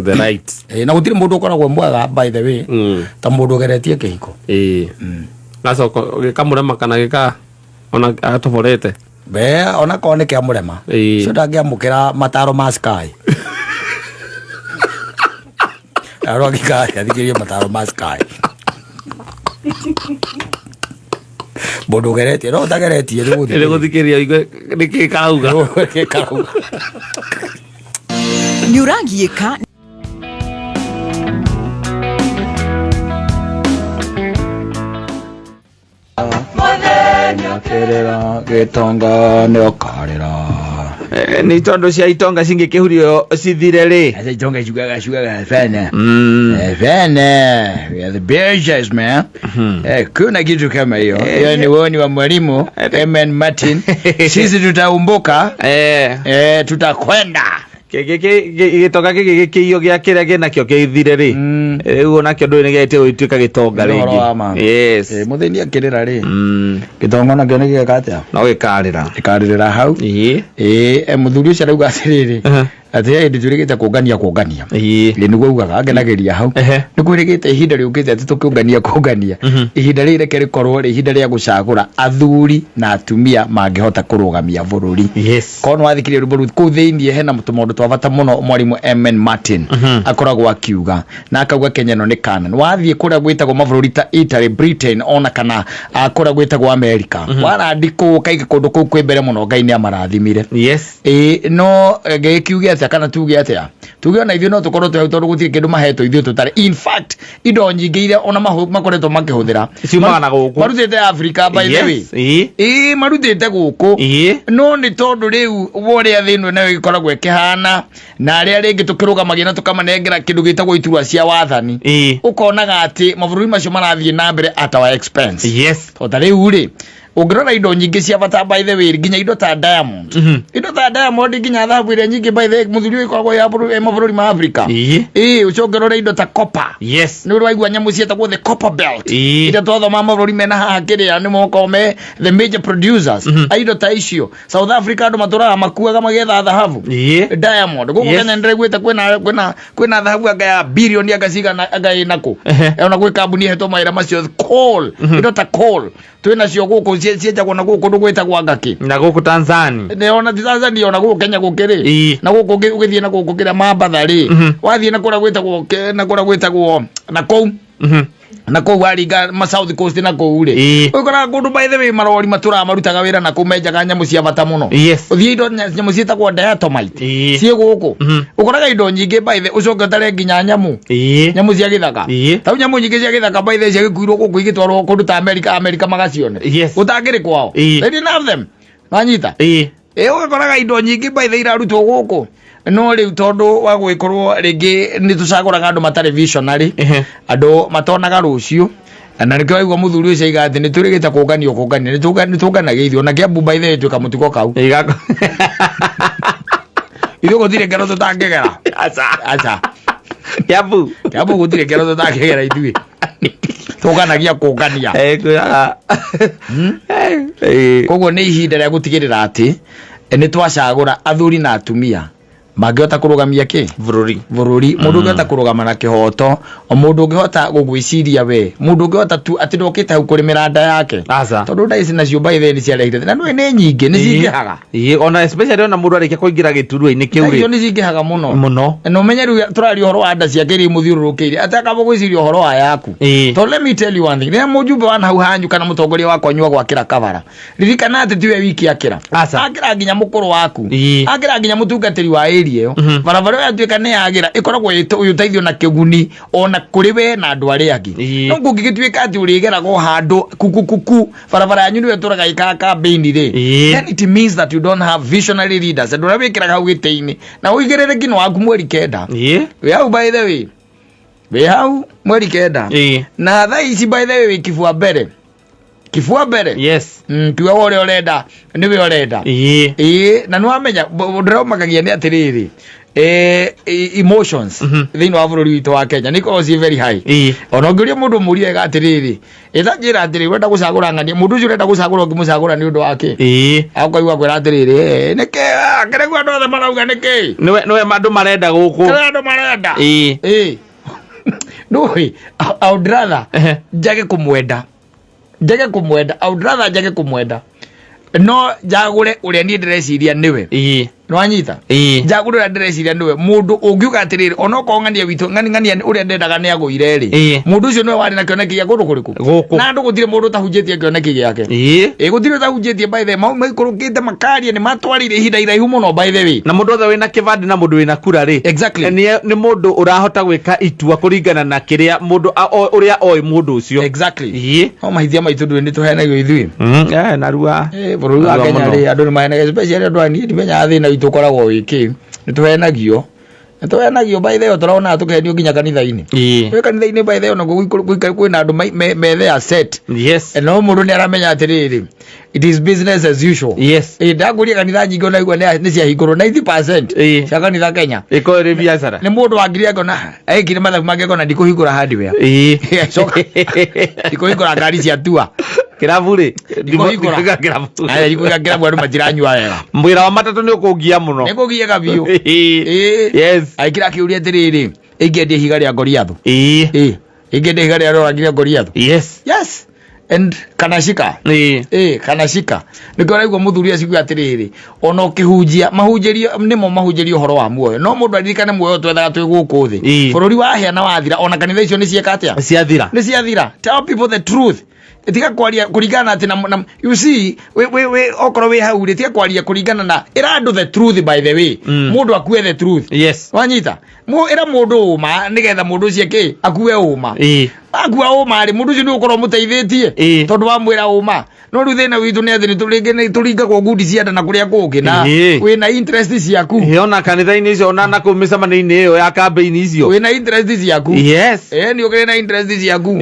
The right. Na gũtirĩ mũndũ ũkoragwo mwega by the way ta mũndũ ũgeretie kĩhiko. Ĩĩ. Gacoka gĩkamũrema kana gĩka ona atoborete. Be ona korwo nĩ kĩamũrema. Ĩĩ. Ũcio ndangĩamũkĩra mataro ma Sky. Arĩa angĩikara athikĩrĩrie mataro ma Sky. Mũndũ ũgeretie no ũtageretie nĩ Nĩ gũthikĩrĩria ũigue nĩkĩ karauga. Nĩkĩ karauga. Nĩ ũragiĩka Akĩrĩra gĩtonga nĩ ũkarĩra. Nĩ tondũ cia itonga cingĩkĩhurio cithire rĩ. Sasa itonga ciugaga ciugaga bene. Bene. We are the bitches, man. Kuna kitu kama hiyo. Hiyo ni woni wa mwalimu MN Martin. Sisi tutaumbuka. Tutakwenda. Gĩtonga gĩkĩ gĩkĩiywo gĩa kĩrĩa kĩnakĩo kĩthire rĩ. Rĩu onakĩo ndũĩ nĩgĩagĩte gũgĩtuĩka gĩtonga Nĩ ũhoro rĩngĩ. wa ma. Yes. Mũthĩni akĩrĩra rĩ. Gĩtonga onakĩo nĩ gĩgeka atĩa? No gĩkarĩra. Gĩkarĩrĩra hau. Ĩĩ. Mũthuri ũcio arauga atĩrĩrĩ. Atĩ he hĩndĩ twĩrĩgĩte kũngania kũngania. Ĩĩ, nĩguo augaga, angenagĩria hau. Nĩ kwĩrĩgĩte ihinda rĩũkĩte atĩ tũkĩũngania kũngania. Ihinda rĩrĩ reke rĩkorwo rĩ ihinda rĩa gũcagũra athuri na atumia mangĩhota kũrũgamia bũrũri. Korwo nĩ wathikĩrĩria rwĩmbo rũu kũu thĩiniĩ hena tũmaũndũ twa bata mũno mwarimũ MN Martin akoragwo akiuga na akauga Kenya ĩno nĩ Canaan. Wathiĩ kũrĩa gwĩtagwo mabũrũri ta Italy, Britain ona kana kũrĩa gwĩtagwo America. Warandi kũu ũkaiga kũndũ kũu kwĩ mbere mũno Ngai nĩ amarathimire. Ĩĩ, no gĩkiuge atĩ Atĩa kana tuge atĩa? Tuge ona ithuĩ no tũkorwo twĩ hau, tondũ gũtirĩ kĩndũ mahetwo ithuĩ tũtarĩ. In fact, indo nyingĩ iria ona makoretwo makĩhũthĩra Ciumaga na gũkũ. Marutĩte Africa, by the way. Ĩĩ, marutĩte gũkũ. No nĩ tondũ rĩu ũrĩa thĩ ĩno nayo ĩkoragwo ĩkĩhana, na arĩa rĩngĩ tũkĩrũgamagia na tũkamanengera kĩndũ gĩtagwo iturwa cia wathani, ũkonaga atĩ mabũrũri macio marathiĩ na mbere at our expense. O ta rĩu rĩ, ũngĩrora indo nyingĩ cia bata, by the way, nginya indo ta diamond, indo ta diamond, nginya thahabu ĩrĩa nyingĩ, by the way, mũthuri ũyũ, ĩkoragwo ya mabũrũri ma Africa. Ĩĩ, ũcoke ũrore indo ta copper. Nĩ ũrĩ waigua nyamũ ciĩtagwo the copper belt? Iria twathoma, mabũrũri mena haha kĩrĩa nĩ mokorwo me the major producers a indo ta icio. South Africa andũ matũraga makuaga magĩetha thahabu, diamond. Gũkũ Kenya nĩndĩraiguĩte kwĩna thahabu anga ya bilioni anga cigana anga ĩnakũ. Ona gwĩ kambuni ĩhetwo mawĩra macio. Coal, indo ta coal twĩnacio gũkũ, cienjagwo na gũkũ kũndũ gwĩtagwo angakĩ. Na gũkũ Tanzania. Nĩ ona ti Tanzania, ona gũkũ Kenya gũkĩrĩ na gũkũ ũgĩthiĩ na gũkũ kĩrĩa Mambatha rĩ, wathiĩ na kũrĩa gwĩtagwo na kũrĩa gwĩtagwo na kũu na kũu waringa ma South Coast na kũu rĩ, ũkoraga kũndũ, by the way, marori matũraga marutaga wĩra na kũu, menjaga nyamũ cia bata mũno. Ũthiĩ indo nyamũ ciĩtagwo diatomite ciĩ gũkũ. Ũkoraga indo nyingĩ, by the, ũcoke ũtare nginya nyamũ, nyamũ cia gĩthaka. Tau nyamũ nyingĩ cia gĩthaka, by the way, ciagĩkuirwo gũkũ igĩtwarwo kũndũ ta America, America magacione. Gũtangĩrĩ kwao. They didn't have them, wanyita? Ĩ, ũgakoraga indo nyingĩ, by the way, irarutwo gũkũ, no rĩu tondũ wa gũgĩkorwo rĩngĩ nĩ tũcagũraga andũ matarĩ visionary, andũ matonaga rũciũ, na nĩkĩo waigua mũthuri ũcio aiga atĩ nĩ tũrĩgĩte kũnganio, kũngania nĩ tũnganagia ithuĩ. Ona Kĩambu, by the way, twĩka mũtugo kau. Ithuĩ gũtirĩ ngero tũtangĩgera. Aca. Aca. Kiambu. Kĩambu gũtirĩ ngero tũtangĩgera, ithuĩ tũnganagia kũngania. Kwĩraga. Koguo nĩ ihinda rĩa gũtigĩrĩra atĩ nĩ twacagũra athuri na atumia mangĩhota kũrũgamia kĩ? Bũrũri. Bũrũri. Mũndũ ũngĩhota kũrũgama na kĩhoto, o mũndũ ũngĩhota gũgwĩciria we, mũndũ ũngĩhota tu atĩ ndokĩte hau kũrĩmĩra nda yake. Aca. Tondũ nda ici nacio, by the way, nĩ ciarehire na nĩ nyingĩ, nĩ cingĩhaga. Ona especially ona mũndũ arĩkia kũingĩra gĩturwa-inĩ kĩu icio rĩ. Nĩ cingĩhaga mũno. Mũno. Na ũmenye rĩu tũraria ũhoro wa nda ciake iria imũthiũrũrũkĩirie, atĩ akamba gwĩciria ũhoro wa yaku. Tondũ let me tell you one thing, rĩrĩa mũjumbe wa hau hanyu kana mũtongoria wa kwanyu agwakĩra kabara, ririkana atĩ tiwe wiki akĩra. Aca. Akĩra nginya mũkũrũ waku, akĩra nginya mũtungatĩri wa area ĩyo. Barabara ĩyo yatuĩka nĩ yagĩra, ĩkoragwo ĩ ũteithio na kĩguni ona kũrĩ we na andũ arĩa angĩ. No kũngĩgĩtuĩka atĩ ũrĩgeraga o handũ kukukuku, barabara yanyu nĩyo ĩtũraga ĩkaga campaign rĩ, then it means that you don't have visionary leaders, andũ arĩa wĩkĩraga hau gĩtĩ-inĩ na ũigĩrĩrĩki nĩ waku mweri 9. Wĩ hau, by the way, wĩ hau mweri 9. Na thaa ici, by the way, wĩ kibua mbere, kibua mbere. Kiuga ũrĩa ũrenda nĩwe ũrenda. Ĩĩ, na nĩwamenya ndĩromakagia nĩ atĩrĩrĩ, emotions thĩinĩ wa bũrũri witũ wa Kenya nĩ ikoragwo ciĩ very high. Ona ũngĩũria mũndũ mũrie wega atĩrĩrĩ, ĩta njĩra atĩrĩ, ũrenda gũcagũra ng'ania, mũndũ ũcio ũrenda gũcagũra, ũngĩmũcagũra nĩ ũndũ wa kĩ? Akoigua kwĩra atĩrĩrĩ, nĩkĩ kĩrĩguo andũ othe marauga nĩkĩ? Nĩwe andũ marenda gũkũ. Kĩrĩa andũ marenda. Ĩĩ, ndũĩ I would rather njage kũmwenda, njage kũmwenda. I would rather njage kũmwenda, no njagũre ũrĩa niĩ ndĩreciria nĩwe. Nĩwanyita? Njagũre ũrĩa ndĩreciria nĩwe mũndũ ũngiuga atĩrĩrĩ, onokorwo ng'ania witũ ng'ania ũrĩa ndendaga nĩ agũire rĩ, mũndũ ũcio nĩwe warĩ na kĩoneki gĩa kũndũ kũrĩkũ? Gũkũ. Na andũ gũtirĩ mũndũ ũtahunjĩtie kĩoneki gĩake. Ĩ, gũtirĩ ũtahunjĩtie, by the way. Mau maikũrũkĩte makaria nĩ matwarire ihinda iraihu mũno, by the way. Na mũndũ othe wĩna kĩbandĩ na mũndũ wĩna kura rĩ, nĩ mũndũ ũrahota gwĩka itua kũringana na kĩrĩa mũndũ ũrĩa oĩ mũndũ ũcio. No mahithia maitũ, ndũĩ nĩ tũhenagio ithuĩ. Narua. Bũrũri wa Narua Kenya mũno. rĩ, andũ nĩ mahenagio, especially andũ aya. Niĩ ndimenyaga thĩna witũ ũkoragwo wĩ kĩ. Nĩ tũhenagio, nĩ tũhenagio, by the way. Tũronaga tũkĩhenio nginya kanitha-inĩ. Gwĩ kanitha-inĩ, by the way, ona kwĩna andũ me there set. No mũndũ nĩ aramenya atĩrĩrĩ, it is business as usual. Ndakũria kanitha nyingĩ ona igua nĩ ciahingũrwo 90% cia kanitha Kenya. Ĩkorwo ĩrĩ biacara. Nĩ mũndũ wangiri akona ekire mathabu make akona ndikũhingũra hardware. Coka ndikũhingũra ngari cia tua. Kĩrabu rĩ? Ndikũhingũra. Kĩrabu. Aya, ndikũhingũra kĩrabu, andũ matiranyua wega. Mwĩra wa matatũ nĩ ũkũngia mũno. Nĩ kũgiĩka biũ. Ĩĩ. Aikĩra akĩũria atĩrĩrĩ, ingĩendia ihiga rĩa Goliathu? Ĩĩ, ingĩendia ihiga rĩa roragire Goliathu? Yes, and kanashika. Ĩĩ, kanashika. Nĩkĩo ũraigua mũthuri aciuga atĩrĩrĩ, ona ũkĩhunjia, mahunjĩrio nĩmo mahunjĩrio ũhoro wa muoyo, no mũndũ aririkane muoyo twethaga twĩ gũkũ thĩ. Bũrũri wahĩa na wathira, ona kanitha icio nĩ cieka atĩa? Ciathira. Nĩ ciathira. Tell people the truth. Tiga kwaria kũringana na atĩ na you see, wĩ okorwo wĩ hau rĩ, tiga kwaria kũringana na ĩra andũ the truth, by the way. Mũndũ akue the truth. Wanyita? Ĩra mũndũ ũma nĩgetha mũndũ ũcio kĩ akue ũma. Akua ũma rĩ, mũndũ ũcio nĩ ũkorwo mũteithĩtie tondũ wamwĩra ũma. No rĩu thĩna witũ nĩ atĩ rĩngĩ nĩ tũringagwo ngundi cia nda na kũrĩa kũngĩ na wĩna interest ciaku. Ona kanitha-inĩ icio, ona na kũu mĩcemanio-inĩ ĩyo ya kambĩini icio. Wĩna interest ciaku. Nĩ ũkĩrĩ na interest ciaku.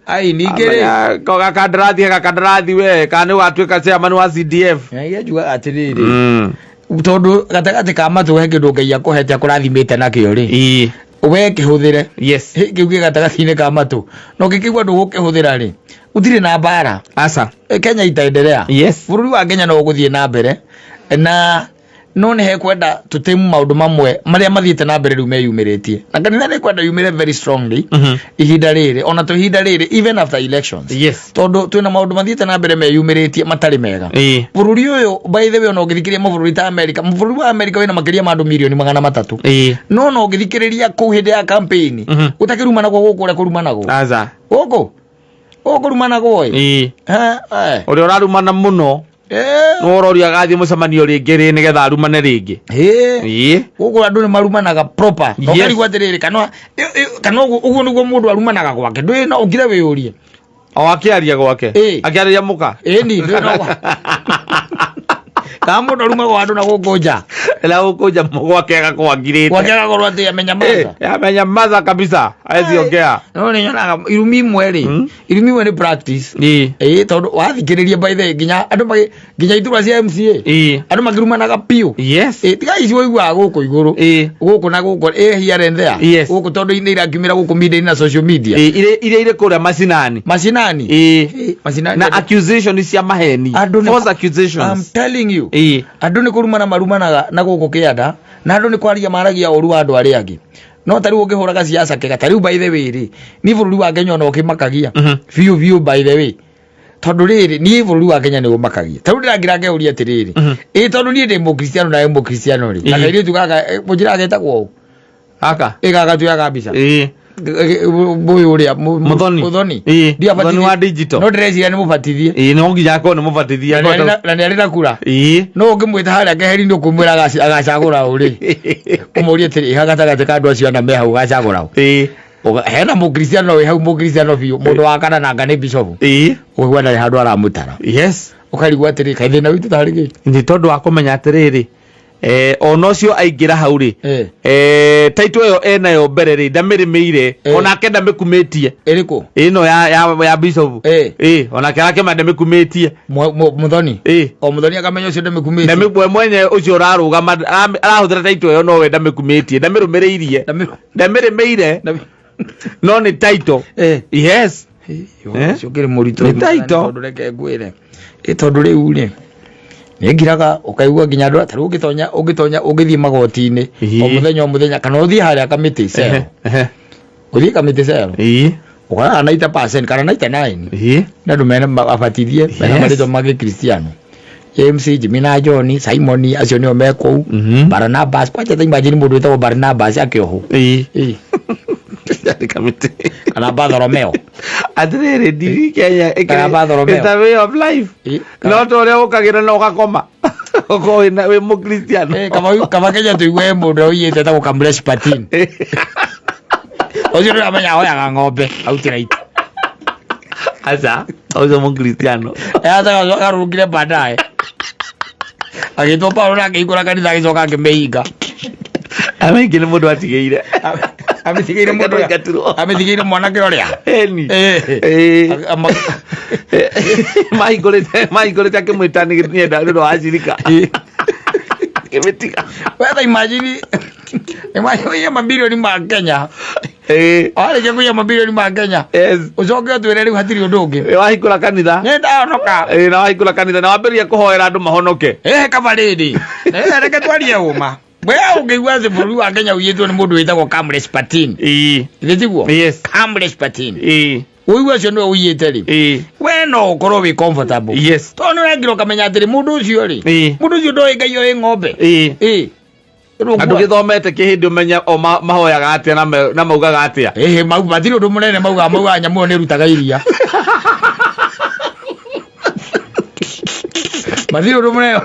Ai, ningĩ rĩ, Gakandarathi, gakandarathi, we kana nĩ ũgatuĩka chairman wa CDF. Njugaga atĩrĩrĩ, tondũ gatagatĩ ka matũ he kĩndũ Ngai akũhete, akũrathimĩte nakĩo rĩ, we kĩhũthĩre. Kĩu kĩ gatagatĩ-inĩ ka matũ, na ũngĩkĩigua ndũgũkĩhũthĩra rĩ, gũtirĩ na mbara. Aca. Kenya itaendelea. Bũrũri wa Kenya no ũgũthiĩ na mbere, na no nĩ hekwenda tũtĩmu maũndũ mamwe marĩa mathiĩte na mbere rĩu meyumĩrĩtie, na kanitha nĩ kwenda yumĩre very strongly ihinda rĩrĩ, ona to ihinda rĩrĩ, even after elections, tondũ twĩna maũndũ mathiĩte na mbere meyumĩrĩtie matarĩ mega. Bũrũri ũyũ, by the way, ona ũngĩthikĩrĩria mabũrũri ta America, bũrũri wa America wĩna makĩria ma andũ 300,000,000. No ũngĩthikĩrĩria kũu hĩndĩ ya campaign, gũtakĩrumanagwo gũkũ ũrĩa kũrumanagwo. Aca. Gũkũ kũrumanagwo ĩ. Ũrĩa ũrarumana mũno nĩ ũroria agathiĩ mũcemanio rĩngĩ rĩ nĩgetha arumane rĩngĩ. Gũkũ andũ nĩ marumanaga proper na ũkarigwo atĩrĩrĩ, kana ũguo nĩguo mũndũ arumanaga gwake, ndũĩ, no ũngire wĩyũrie. O akĩaria gwake. Akĩarĩria mũka. Ĩni ndũĩ no kana mũndũ arumagwo andũ na gũkũ nja. Na gũkũ nja gwake agakorwo angirĩte. Gwake agakorwo atĩ amenyamaza. Amenyamaza kabisa, aziongea. No nĩ nyonaga irumi imwe rĩ, irumi imwe nĩ practice. Tondũ wathikĩrĩria, by the way, nginya andũ nginya iturwa cia MCA, andũ makĩrumanaga biũ. Tiga ici ũiguaga gũkũ igũrũ, gũkũ na gũkũ, here and there. Gũkũ tondũ nĩ irakiumĩra gũkũ media na social media. Iria irĩ kũrĩa macinani. Macinani. Macinani. Na accusation cia maheni. Andũ False I'm accusations. telling you, andũ nĩ kũrumana marumanaga na gũkũ kĩanda, na andũ nĩ kwaria maragia ũru wa andũ arĩa angĩ. No ta rĩu ũngĩhũraga siasa kega, ta rĩu, by the way rĩ, ni bũrũri wa Kenya ona ũkĩmakagia biũ biũ, by the way, tondũ rĩrĩ, niĩ bũrũri wa Kenya nĩ ũmakagia. Ta rĩu ndĩrangira ngeuria atĩrĩrĩ, ĩ tondũ niĩ ndĩ mũkristiano nawe mũkristiano rĩ, na kairĩtu gaka, mũnjĩra getagwo ũ? Aka. Ĩ gaka tuyaga mbica. Ũyũ ũrĩa Muthoni. Muthoni. Ndiabatithie. Muthoni wa digital. No ndĩreciria nĩ mũbatithie. No nginya akorwo nĩ mũbatithie. Na nĩ arĩ na kura. No ũngĩmwĩta harĩa keheri-inĩ, ũkũmwĩra agacagũra ũ rĩ, ũmũrie atĩrĩ, ĩha gatagatĩ ka andũ acio ana me hau ũgacagũra ũ? Hena mũkristiano wĩ hau, mũkristiano biũ, mũndũ wa kana nanga nĩ bishop. Ũkaigua ndarĩ handũ aramũtara. Ũkarigwo atĩrĩ, kaĩ thĩna witũ tarĩ kĩ? Nĩ tondũ wa kũmenya atĩrĩrĩ, ona ũcio aingĩra hau rĩ, taito ĩyo enayo mbere rĩ, ndamĩrĩmĩire. Onake ndamĩkumĩtie. Ĩrĩkũ? Ĩno ya bishop. Onake arakĩma ndamĩkumĩtie. Muthoni? O Muthoni akamenya ũcio ndamĩkumĩtie. Ndamĩ mwenye ũcio ũrarũgama arahũthĩra taito ĩyo, nowe ndamĩkumĩtie, ndamĩrũmĩrĩirie, ndamĩrĩmĩire, no nĩ taito. Yes. Ũcio ũkĩrĩ mũritũ. Nĩ title. Tondũ reke ngwĩre, ĩ tondũ rĩu rĩ, nĩ ngiraga ũkaigua nginya andũ ta rĩu ũngĩtonya ũngĩthiĩ magoti-inĩ o mũthenya o mũthenya, kana ũthiĩ harĩa kamĩtĩ cell, ũthiĩ kamĩtĩ cell, ũkoraga 90% kana 99 nĩ andũ mena abatithie, mena marĩtwa ma gĩkristiano, James, Jimmy na John, Simon, acio nĩo me kũu. Barnabas, kwanja ta imagine mũndũ wĩtagwo Barnabas akĩohwo. Kamĩtĩ. Kana Bartholomeo. Atĩrĩrĩ, ndiri Kenya Kana Bartholomeo. It's a way of life. No ta ũrĩa ũkagĩra na ũgakoma ũkorwo wĩ mũkristiano. Kaba Kenya tũigue mũndũ ũiyĩte etagwo Kamlesh Patin, ũcio ndũramenya ahoyaga ng'ombe outright. Aca, ũcio mũkristiano. Agarũrũkire baadaye agĩtwo Paulo na akĩhingũra kanitha, agĩcoka akĩmĩhinga. Amaingĩ nĩ mũndũ atigĩire. Amĩtigĩire mũndũ ũrĩa? Aingatirwo. Amĩtigĩire mwanake ũrĩa. Eni. Mahingũrĩte akĩmwĩta nĩenda nĩ ũndũ wa cirika, akĩmĩtiga. Wetha, imagine, imagine mabirioni ma Kenya. Warĩkia kũiya mabirioni ma Kenya, ũcoke ũtwĩre rĩu hatirĩ ũndũ ũngĩ. Wahingũra kanitha. Nĩ ndahonoka. Na wahingũra kanitha na wambĩrĩria kũhoera andũ mahonoke. Kaba rĩrĩ, reke twarie ũma, we ũngĩigua atĩ bũrũri wa Kenya ũiyĩtwo nĩ mũndũ wĩtagwo Kamlesh Patin. Githĩ tiguo? Yes. Kamlesh Patin, ũigua ũcio nĩwe ũiyĩte rĩ, we no ũkorwo wĩ comfortable, tondũ nĩ ũrangira ũkamenya atĩrĩ, mũndũ ũcio rĩ, mũndũ ũcio ndoĩ Ngai, oĩ ng'ombe. Andũ gĩthomete kĩhĩndĩ ũmenye o mahoyaga atĩa na maugaga atĩa. Ĩhĩ, mau matirĩ ũndũ mũnene maugaga nyamũ ĩyo nĩ ĩrutaga iria. Matirĩ ũndũ mũnene.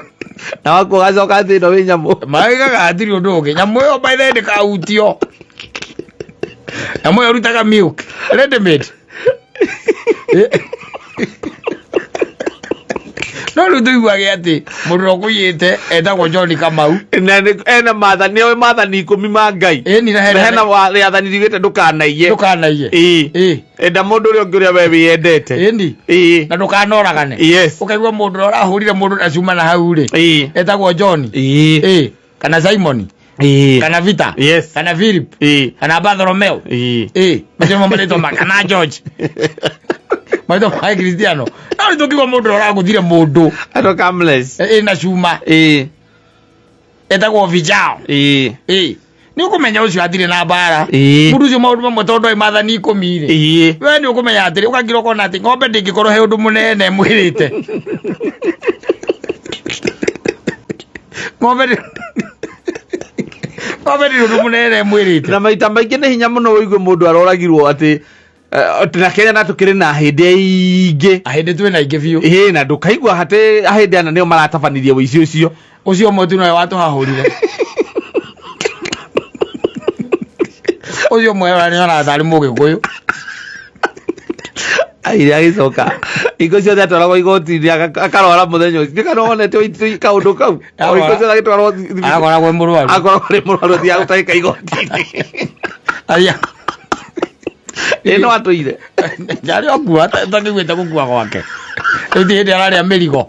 Na waku ũgacoka atĩ ĩno wĩ nyamũ. Maigaga hatirĩ ũndũ ũngĩ. Nyamũ ĩyo by the way ndĩkahutio. Nyamũ ĩyo ĩrutaga milk. Ready made. No rĩu tũiguage atĩ mũndũ ũrĩa ũkũiyĩte etagwo John Kamau. Na ena maathani, nĩoĩ maathani ikũmi ma Ngai. Ĩni na Na hena hena rĩathani riugĩte ndũkanaiye. Ndũkanaiye. Ĩĩ. Ĩĩ. Enda mũndũ ũrĩa ũngĩ ũrĩa we wĩyendete. Ĩni. Ĩĩ. Na ndũkanoragane. Yes. Ũkaigua mũndũ ũrĩa ũrahũrire mũndũ na cuma na hau rĩ. Ĩĩ. Etagwo John. Ĩĩ. Ĩĩ. Kana Simon. Ĩĩ. Kana Peter. Yes. Kana Philip. Ĩĩ. Kana Bartholomew. Ĩĩ. Ĩĩ. Macio nĩmo marĩtwa ma kana George. Marĩtwa ma Kristiano. No rĩu tũkiuga mũndũ ũrĩa ũragũthire mũndũ Andũ kamless. ĩna cuma Ĩĩ. etagwo Vijao. Ĩĩ. Ĩĩ. Nĩ ũkũmenya ũcio atirĩ na mbara. Ĩĩ. Mũndũ ũcio maũndũ mamwe tondũ oĩ maathani ikũmi rĩ. Ĩĩ. We nĩ ũkũmenya atĩrĩ ũkangira ũkona atĩ ng'ombe ndĩngĩkorwo he ũndũ mũnene mwĩrĩte. Ng'ombe ndĩ ng'ombe ndĩrĩ ũndũ mũnene mwĩrĩte. Na maita maingĩ nĩ hinya mũno ũigue mũndũ aroragirwo atĩ eh, na Kenya na tũkĩrĩ na hĩndĩ aingĩ. Ahĩndĩ twĩna aingĩ biũ. Ĩĩ na ndũkaigua hatĩ ahĩndĩ ana nĩo maratabanirie ũici ũcio. Ũcio ũmwe tu nowe watũhahũrire. Ũcio ũmwe nĩ tarĩ mũgĩkũyũ. Aire agĩcoka hingo ciothe atwaragwo igoti-inĩ akarwara mũthenya ũcio nĩ kana wonete kaũndũ kau O hingo ciothe agĩtwarwo Akoragwo e mũrwaru. akoragwo arĩ mũrwaru athiaga gũtahĩka igoti-inĩ. Aria. Ĩ no atũire. Ndarĩ okua takĩguĩte gũkua gwake. Rĩu ti hĩndĩ ararĩa mĩrigo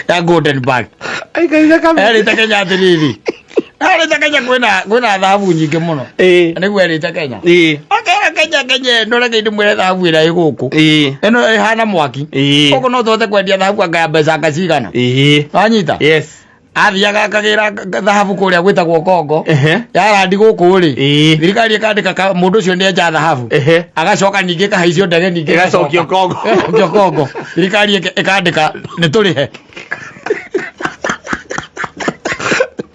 ya Golden Bag. Aikarire kamĩtĩ. Erĩte Kenya atĩrĩrĩ. Erĩte Kenya kwĩna kwĩna thahabu nyingĩ mũno. Ĩĩ. Na nĩguo erĩte Kenya. Ĩĩ. Akera Kenya Kenya ĩno reke ndĩmwĩre thahabu ĩrĩa ĩ gũkũ. Ĩĩ. Ĩno ĩhana mwaki. Ĩĩ. Gũkũ no tũhote kwendia thahabu anga ya mbeca anga cigana. Ĩĩ. Wanyita? Yes. Athiaga akagĩra thahabu kũrĩa gwĩtagwo Kongo. Ehe. Yarandi gũkũ rĩ. Ĩĩ. Thirikari ĩkandĩka mũndũ ũcio nĩ enja thahabu. Ehe. Agacoka ningĩ ĩkahaicio ndege ningĩ Ĩgacokio Kongo. Ĩgacokio Kongo. Thirikari ĩkandĩka nĩ tũrĩhe.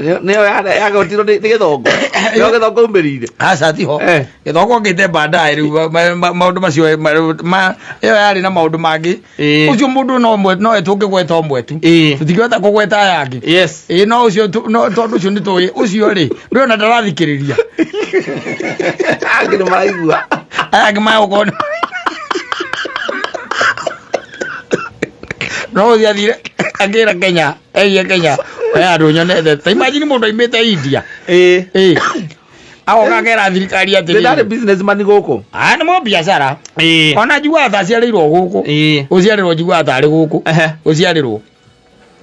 Nĩyo yagotirwo nĩ gĩthongo. Nĩyo gĩthongo umĩrire. Aca tiho. Eh. Gĩthongo ngĩte baadaye rĩu maũndũ macio ĩyo yarĩ na maũndũ mangĩ. Ĩĩ. Ũcio mũndũ no ũmwe no tũngĩgweta ũmwe tu. Ĩĩ. Tũtingĩhota kũgweta aya angĩ. Yes. Ĩĩ no ũcio no tondũ ũcio nĩ tũĩ ũcio rĩ ndũĩ ona ndarathikĩrĩria. Angĩ nĩ maraigua. Aya angĩ magũkorwo nĩ no ũthiĩ athire akĩra Kenya eiye Kenya he andũ nyonete ta imagine mũndũ aimĩte India. Ĩĩ. Ĩĩ. Agoka akera thirikari Nĩ ndarĩ atĩrĩrĩ. businessman gũkũ. Aya nĩ mo biacara. Ĩĩ. Ona njiguaga ta aciarĩirwo gũkũ. Ĩĩ. Gũciarĩrwo njiguaga tarĩ gũkũ. Ehe. Gũciarĩrwo.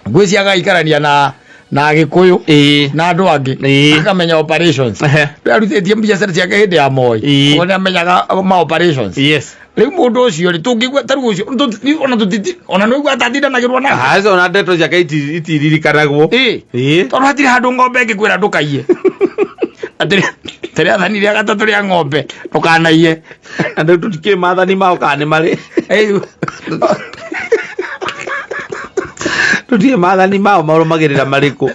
Ngwĩciria agaikarania na na Agĩkũyũ Ĩĩ. na andũ angĩ Ĩĩ. akamenya operations. Ehe. Rĩu arutĩtie biacara ciake hĩndĩ ya Moi. Ĩĩ. Koguo nĩ amenyaga ma operations. Yes. Rĩu mũndũ ũcio rĩ tũngĩigua ta rĩu ũcio ona tũtiti ona nĩ ũigua atatindanagĩrwo nake. Aca ona ndeto ciake itiririkanagwo. Ĩĩ. Ĩĩ. Tondũ hatirĩ handũ ng'ombe ĩngĩkwĩra ndũkaiye. Atĩrĩ atĩrĩ athani rĩa gatatũ rĩa ng'ombe ndũkanaiye. Na rĩu tũtikĩũĩ maathani mao kana nĩ marĩ. Ĩĩ. Tũtiũĩ maathani mao marũmagĩrĩra marĩkũ.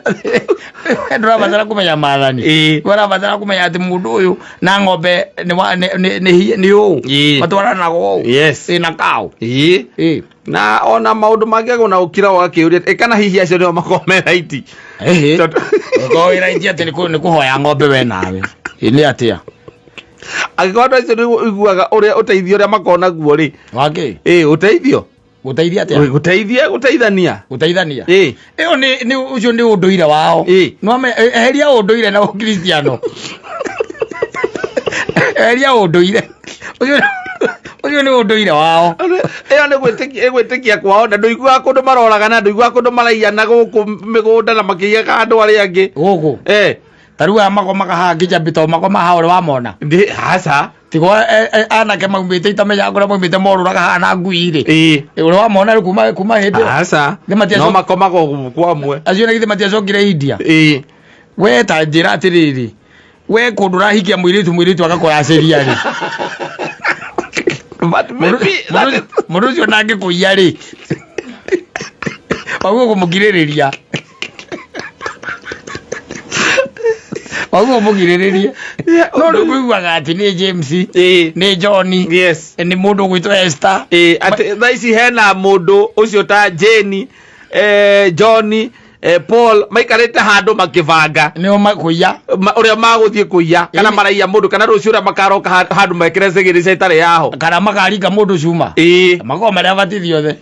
Ndũrabatara kũmenya maathani. Ĩĩ. Ũrabatara kũmenya atĩ mũndũ ũyũ na ng'ombe nĩ wa- nĩ- nĩ- nĩ nĩ ũũ. Ĩĩ. Matwaranaga ũũ. Yes. Ĩĩ na kaũ. Ĩĩ. Ĩĩ. Na ona maũndũ mangĩ agwo na ũkira ũgakĩũria ĩ kana hihi acio nĩo makoragwo me right. Ĩhĩ. Tondũ- Ũkorwo wĩ right atĩ nĩ kũhoya ng'ombe we nawe. Ĩĩ nĩ atĩa? Angĩkorwo andũ acio nĩ ũiguaga ũrĩa ũteithio ũrĩa makoragwo naguo rĩ. Wakĩ? Ĩĩ ũteithio. Gũteithia atĩa? Gũteithia gũteithania. Gũteithania. Ĩĩ. Ĩyo nĩ nĩ ũcio nĩ ũndũire wao. Ĩĩ. No me eheria ũndũire na ũkristiano. Eheria ũndũire. Ũcio ũcio nĩ ũndũire wao. Ĩyo nĩ gwĩtĩkia gwĩtĩkia kwao na ndũiguaga kũndũ maroragana ndũiguaga kũndũ maraiyana gũkũ mĩgũnda na makĩiyaga andũ arĩa angĩ. Gũkũ. Eh. Ta rĩu aya makomaga haha nginya to makoma haha ũrĩ wamona. Ndĩ aca. Tigo anake maumĩte itamenyaga kũrĩa maumĩte morũraga haha na ngui rĩ. Ĩĩ. Ũrĩ wamona rĩu kuma kuma hĩndĩ ĩyo. Aca. Nĩ matiaco- No makomaga ũguo kwa amwe. Acio na githĩ matiacokire India. Ĩĩ. We ta njĩra atĩrĩrĩ. We kũndũ ũrahikia mũirĩtu mũirĩtu agakũracĩria rĩ. But maybe that is- Mũndũ ũcio ndangĩkũiya rĩ. Waguo kũmũkirĩrĩria. Waguo mũgirĩrĩrie. No rĩu kũiguaga atĩ nĩ James, Ĩĩ. nĩ John, Yes. nĩ mũndũ ũgwĩtwo Esther. Ĩĩ, atĩ thaa ici hena mũndũ ũcio ta Jane John, Paul maikarĩte handũ makĩbanga Nĩo makũiya. Ũrĩa magũthiĩ kũiya kana Ĩni. maraiya mũndũ kana rũciũ ũrĩa makaroka handũ mekĩre cigĩrĩ itarĩ yaho. Kana makaringa mũndũ cuma. Makoragwo marĩ abatithie othe.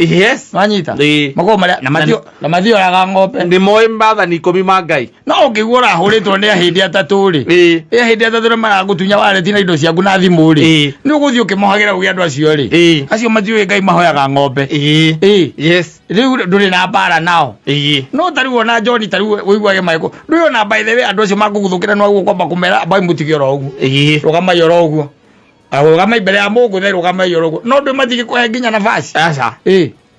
Wanyita? Makoragwo marĩ na mathio na mathioraga ng'ombe. Nĩ moĩ maathani 10 ma Ngai. No ũngĩigua ũrahũrĩtwo nĩ ahĩndĩ atatũ rĩ, ahĩndĩ atatũ nĩ maragũtunya wareti na indo ciaku na thimũ rĩ, nĩ ũgũthiĩ ũkĩmohagĩra ũgĩ andũ acio rĩ, acio matiũĩ Ngai mahoyaga ng'ombe. Rĩu ndũrĩ na mbara nao. No ta rĩu ona John, ta rĩu ũiguage maĩkũ ndũrĩ ona, by the way, andũ acio makũguthũkĩra no ũguo kwamba kũmera ambai mũtige oro ũguo, rũgamai oro ũguo. Ah, rũgamai mbere ya mũngũthe, rũgamai oro ũguo, no ndũĩ matingĩkũhe nginya nafasi. Aca.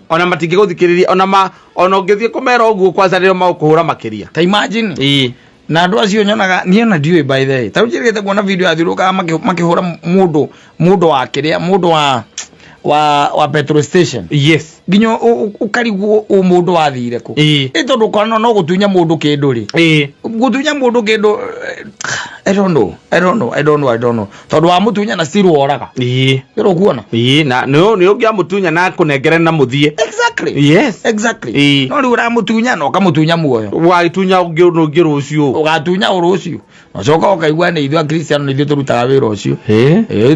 Ona matingĩgũthikĩrĩria, ona ma ona ũngĩthiĩ kũmera ũguo kwanza nĩo magũkũhũra makĩria. Ta imagine. Na andũ acio nyonaga niĩ ona ndiũĩ, by the way, ta rĩu njĩrĩgĩte kuona video yathiũrũrũkaga makĩhũra mũndũ wa kĩrĩa, mũndũ wa petrol station. Nginya ũkarigwo ũ mũndũ wathire kũ. Ĩ tondũ ũkona no gũtunya mũndũ kĩndũ rĩ, gũtunya mũndũ kĩndũ, I don't know, I don't know, I don't know, I don't know, tondũ wamũtunya na still woraga. Ĩrĩ ũkuona. Na nĩ ũngĩamũtunya na kũnengere na mũthiĩ. Exactly. No rĩu ũramũtunya na ũkamũtunya muoyo. Wagĩtunya ũngĩ ũngĩ rũciũ. Ũgatunya ũ rũciũ ũcoka ũkaigua nĩ ithuĩ Akristiano nĩ ithuĩ tũrutaga wĩra ũcio.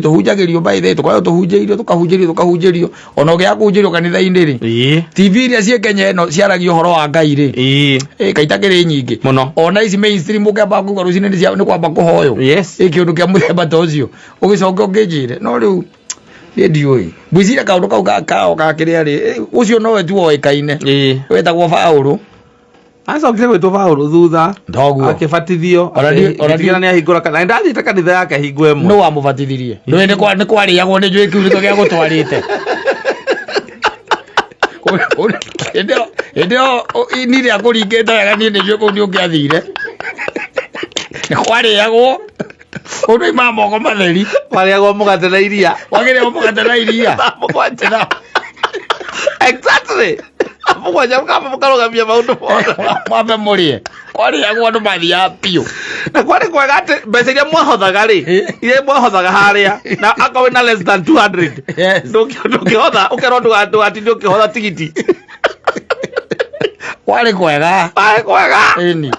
Tũhunjagĩrio, by the way, tũkoragwo tũhunjĩirio, tũkahunjĩrio, tũkahunjĩrio, ona ũngĩaga kũhunjĩrio kanitha-inĩ rĩ, TV iria ciĩ Kenya ĩno ciaragia ũhoro wa Ngai rĩ, kaita kĩrĩ nyingĩ. Mũno. Ona ici mainstream ũkĩamba kũigua rũcinĩ nĩ kwamba kũhoywo. Ĩ kĩũndũ kĩa mũthemba ta ũcio ũgĩcoke ũkĩnjĩre, no rĩu niĩ ndiũĩ, ngwĩciria kaũndũ kau kao ga kĩrĩa rĩ, ũcio nowe tu woĩkaine, wetagwo Paũlũ. Acokire gwĩtwo Paũlũ thutha. Toguo. Akĩbatithio. Ona Agĩtigĩra nĩ ahingũra kanitha, ndathiĩte kanitha yake hingo ĩmwe. Nũ wamũbatithirie? Ndũĩ nĩ kwarĩagwo nĩ njũĩ kĩu nĩkĩo gĩagũtwarĩte. Hĩndĩ ĩyo ini rĩa kũringĩte wega, niĩ nĩ njũĩ kũu nĩ ũngĩathire nĩ kwarĩagwo ũndũ imaga moko matheri. Warĩagwo mũgate na iria. Wagĩrĩagwo mũgate na iria. 7:00 exactly, 7:00 mũkamba mũkarũgamia maũndũ mothe. Mwambe mũrĩe, kwarĩagwo andũ mathiaga biũ. Na kwarĩ kwega atĩ mbeca iria mwahothaga rĩ, iria mwahothaga harĩa, na akorwo wĩna less than 200, ndũngĩhotha, ũkerwo ndũgatinde ũkĩhotha tigiti. Kwarĩ kwega. Kwarĩ kwega. Ĩni.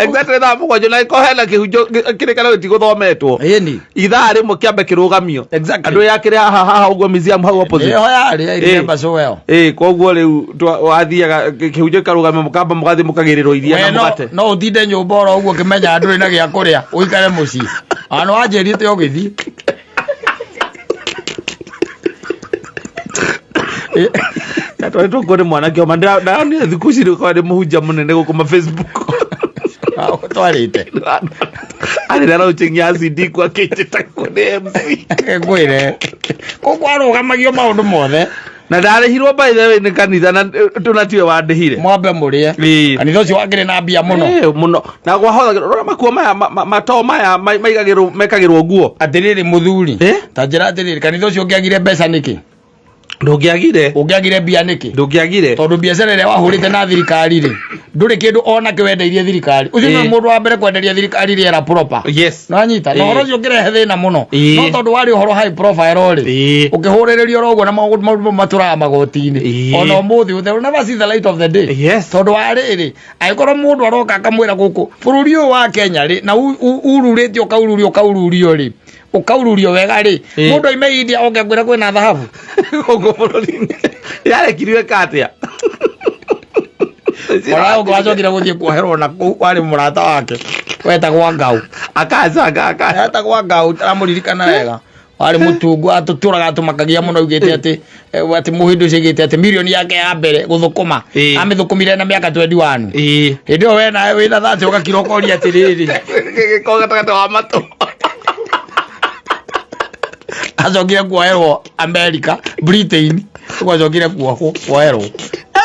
Exactly 7:00, na ĩkorwo hena kĩhunjo kĩrĩkanĩro gĩtigũthometwo, 1:00 kĩambe kĩrũgamio. Andũ ya kĩrĩ haha haha ũguo museum hau opposite. Ĩho yarĩ, I remember so well. Koguo rĩu wathiaga kĩhunjo kĩkarũgamio, mũkamba mũgathiĩ mũkagĩrĩrwo iria We na no mũgate. No ũtinde nyũmba oro ũguo ũkĩmenya ndũrĩ na gĩa kũrĩa, ũikare mũciĩ ona wanjĩrĩte ũgĩthiĩ. Na twarĩ tũkuo nĩ mwanake oma ndĩronire thikũ ici rĩu nĩ mũhunjia mũnene gũkũ ma Facebook. Twarĩte. Arĩ na launching ya CD kwa akĩnjĩta kuo nĩ MC. Ngwĩre kũu kwarũgamagio maũndũ mothe. Na ndarĩhirwo, by the way, nĩ kanitha na tũnatiwe wandĩhire. Mwambe mũrĩe. Kanitha ũcio wakĩrĩ na mbia mũno. Mũno, na gwahothagĩrwo rora makuo maya matoo maya maigagĩrwo, mekagĩrwo nguo. Atĩrĩrĩ mũthuri, ta njĩra atĩrĩrĩ, kanitha ũcio ũngĩagire mbeca nĩkĩ? Ndũngĩagire. Ũngĩagire mbia nĩkĩ? Ndũngĩagire. Tondũ biacara ĩrĩa wahũrĩte na thirikari rĩ, ndũrĩ kĩndũ ona kĩ wendeirie thirikari. Ũcio nĩwe mũndũ wa mbere kwenderia thirikari rĩera proper. Nĩwanyita? Na ũhoro ũcio ũngĩrehe thĩna mũno, no tondũ warĩ ũhoro high profile rĩ, ũkĩhũrĩrĩrio oro ũguo na maũndũ matũraga magoti-inĩ. Ona ũmũthĩ they will never see the light of the day. Tondũ wa rĩrĩ, angĩkorwo mũndũ aroka akamwĩra gũkũ bũrũri ũyũ wa Kenya rĩ, na ururĩte ũkaururio ũkaururio rĩ, ũkaururio wega rĩ, mũndũ aime India oke akwĩra kwĩna thahabu gũkũ bũrũri-inĩ, yarekirio ĩka atĩa? Ona ũngĩ wacokire gũthiĩ kuoherwo na kũu warĩ mũrata wake wetagwo Ngau. Akaca akaca. Etagwo Ngau, ndĩramũririkana wega, warĩ mũtungu atũtũraga atũmakagia mũno, augĩte atĩ mũhĩndĩ ũcio augĩte atĩ mirioni yake ya mbere gũthũkũma amĩthũkũmire na mĩaka 21. Hĩndĩ ĩyo we nawe wĩna 30 ũgakira ũkoria atĩrĩrĩ, gĩko gatagatĩ wa matũ. Acokire kuoherwo America, Britain gwacokire kuohwo, kuoherwo.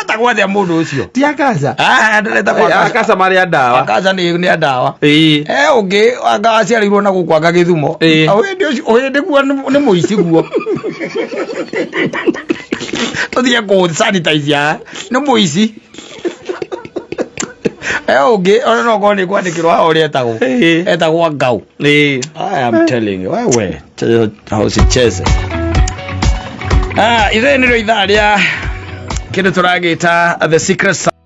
Etagwo atĩa mũndũ ũcio? Ti akaca. Ah, ndĩretagwo Akaca. Akaca marĩ a ndawa. Akaca nĩ a ndawa. Ũngĩ anga aciarĩirwo na gũkũ anga Gĩthumo. Ũhĩndĩ ũcio, ũhĩndĩ guo nĩ mũici guo, tũthiĩ kũ sanitize haha, nĩ mũici. Ũngĩ ona no korwo nĩ kwandĩkĩrwo haha ũrĩa etagwo. Etagwo Ngau. I am telling you, wewe usicheze. Ah, ithe nĩrĩo ithaa rĩa Kĩndũ tũragĩta The Secret.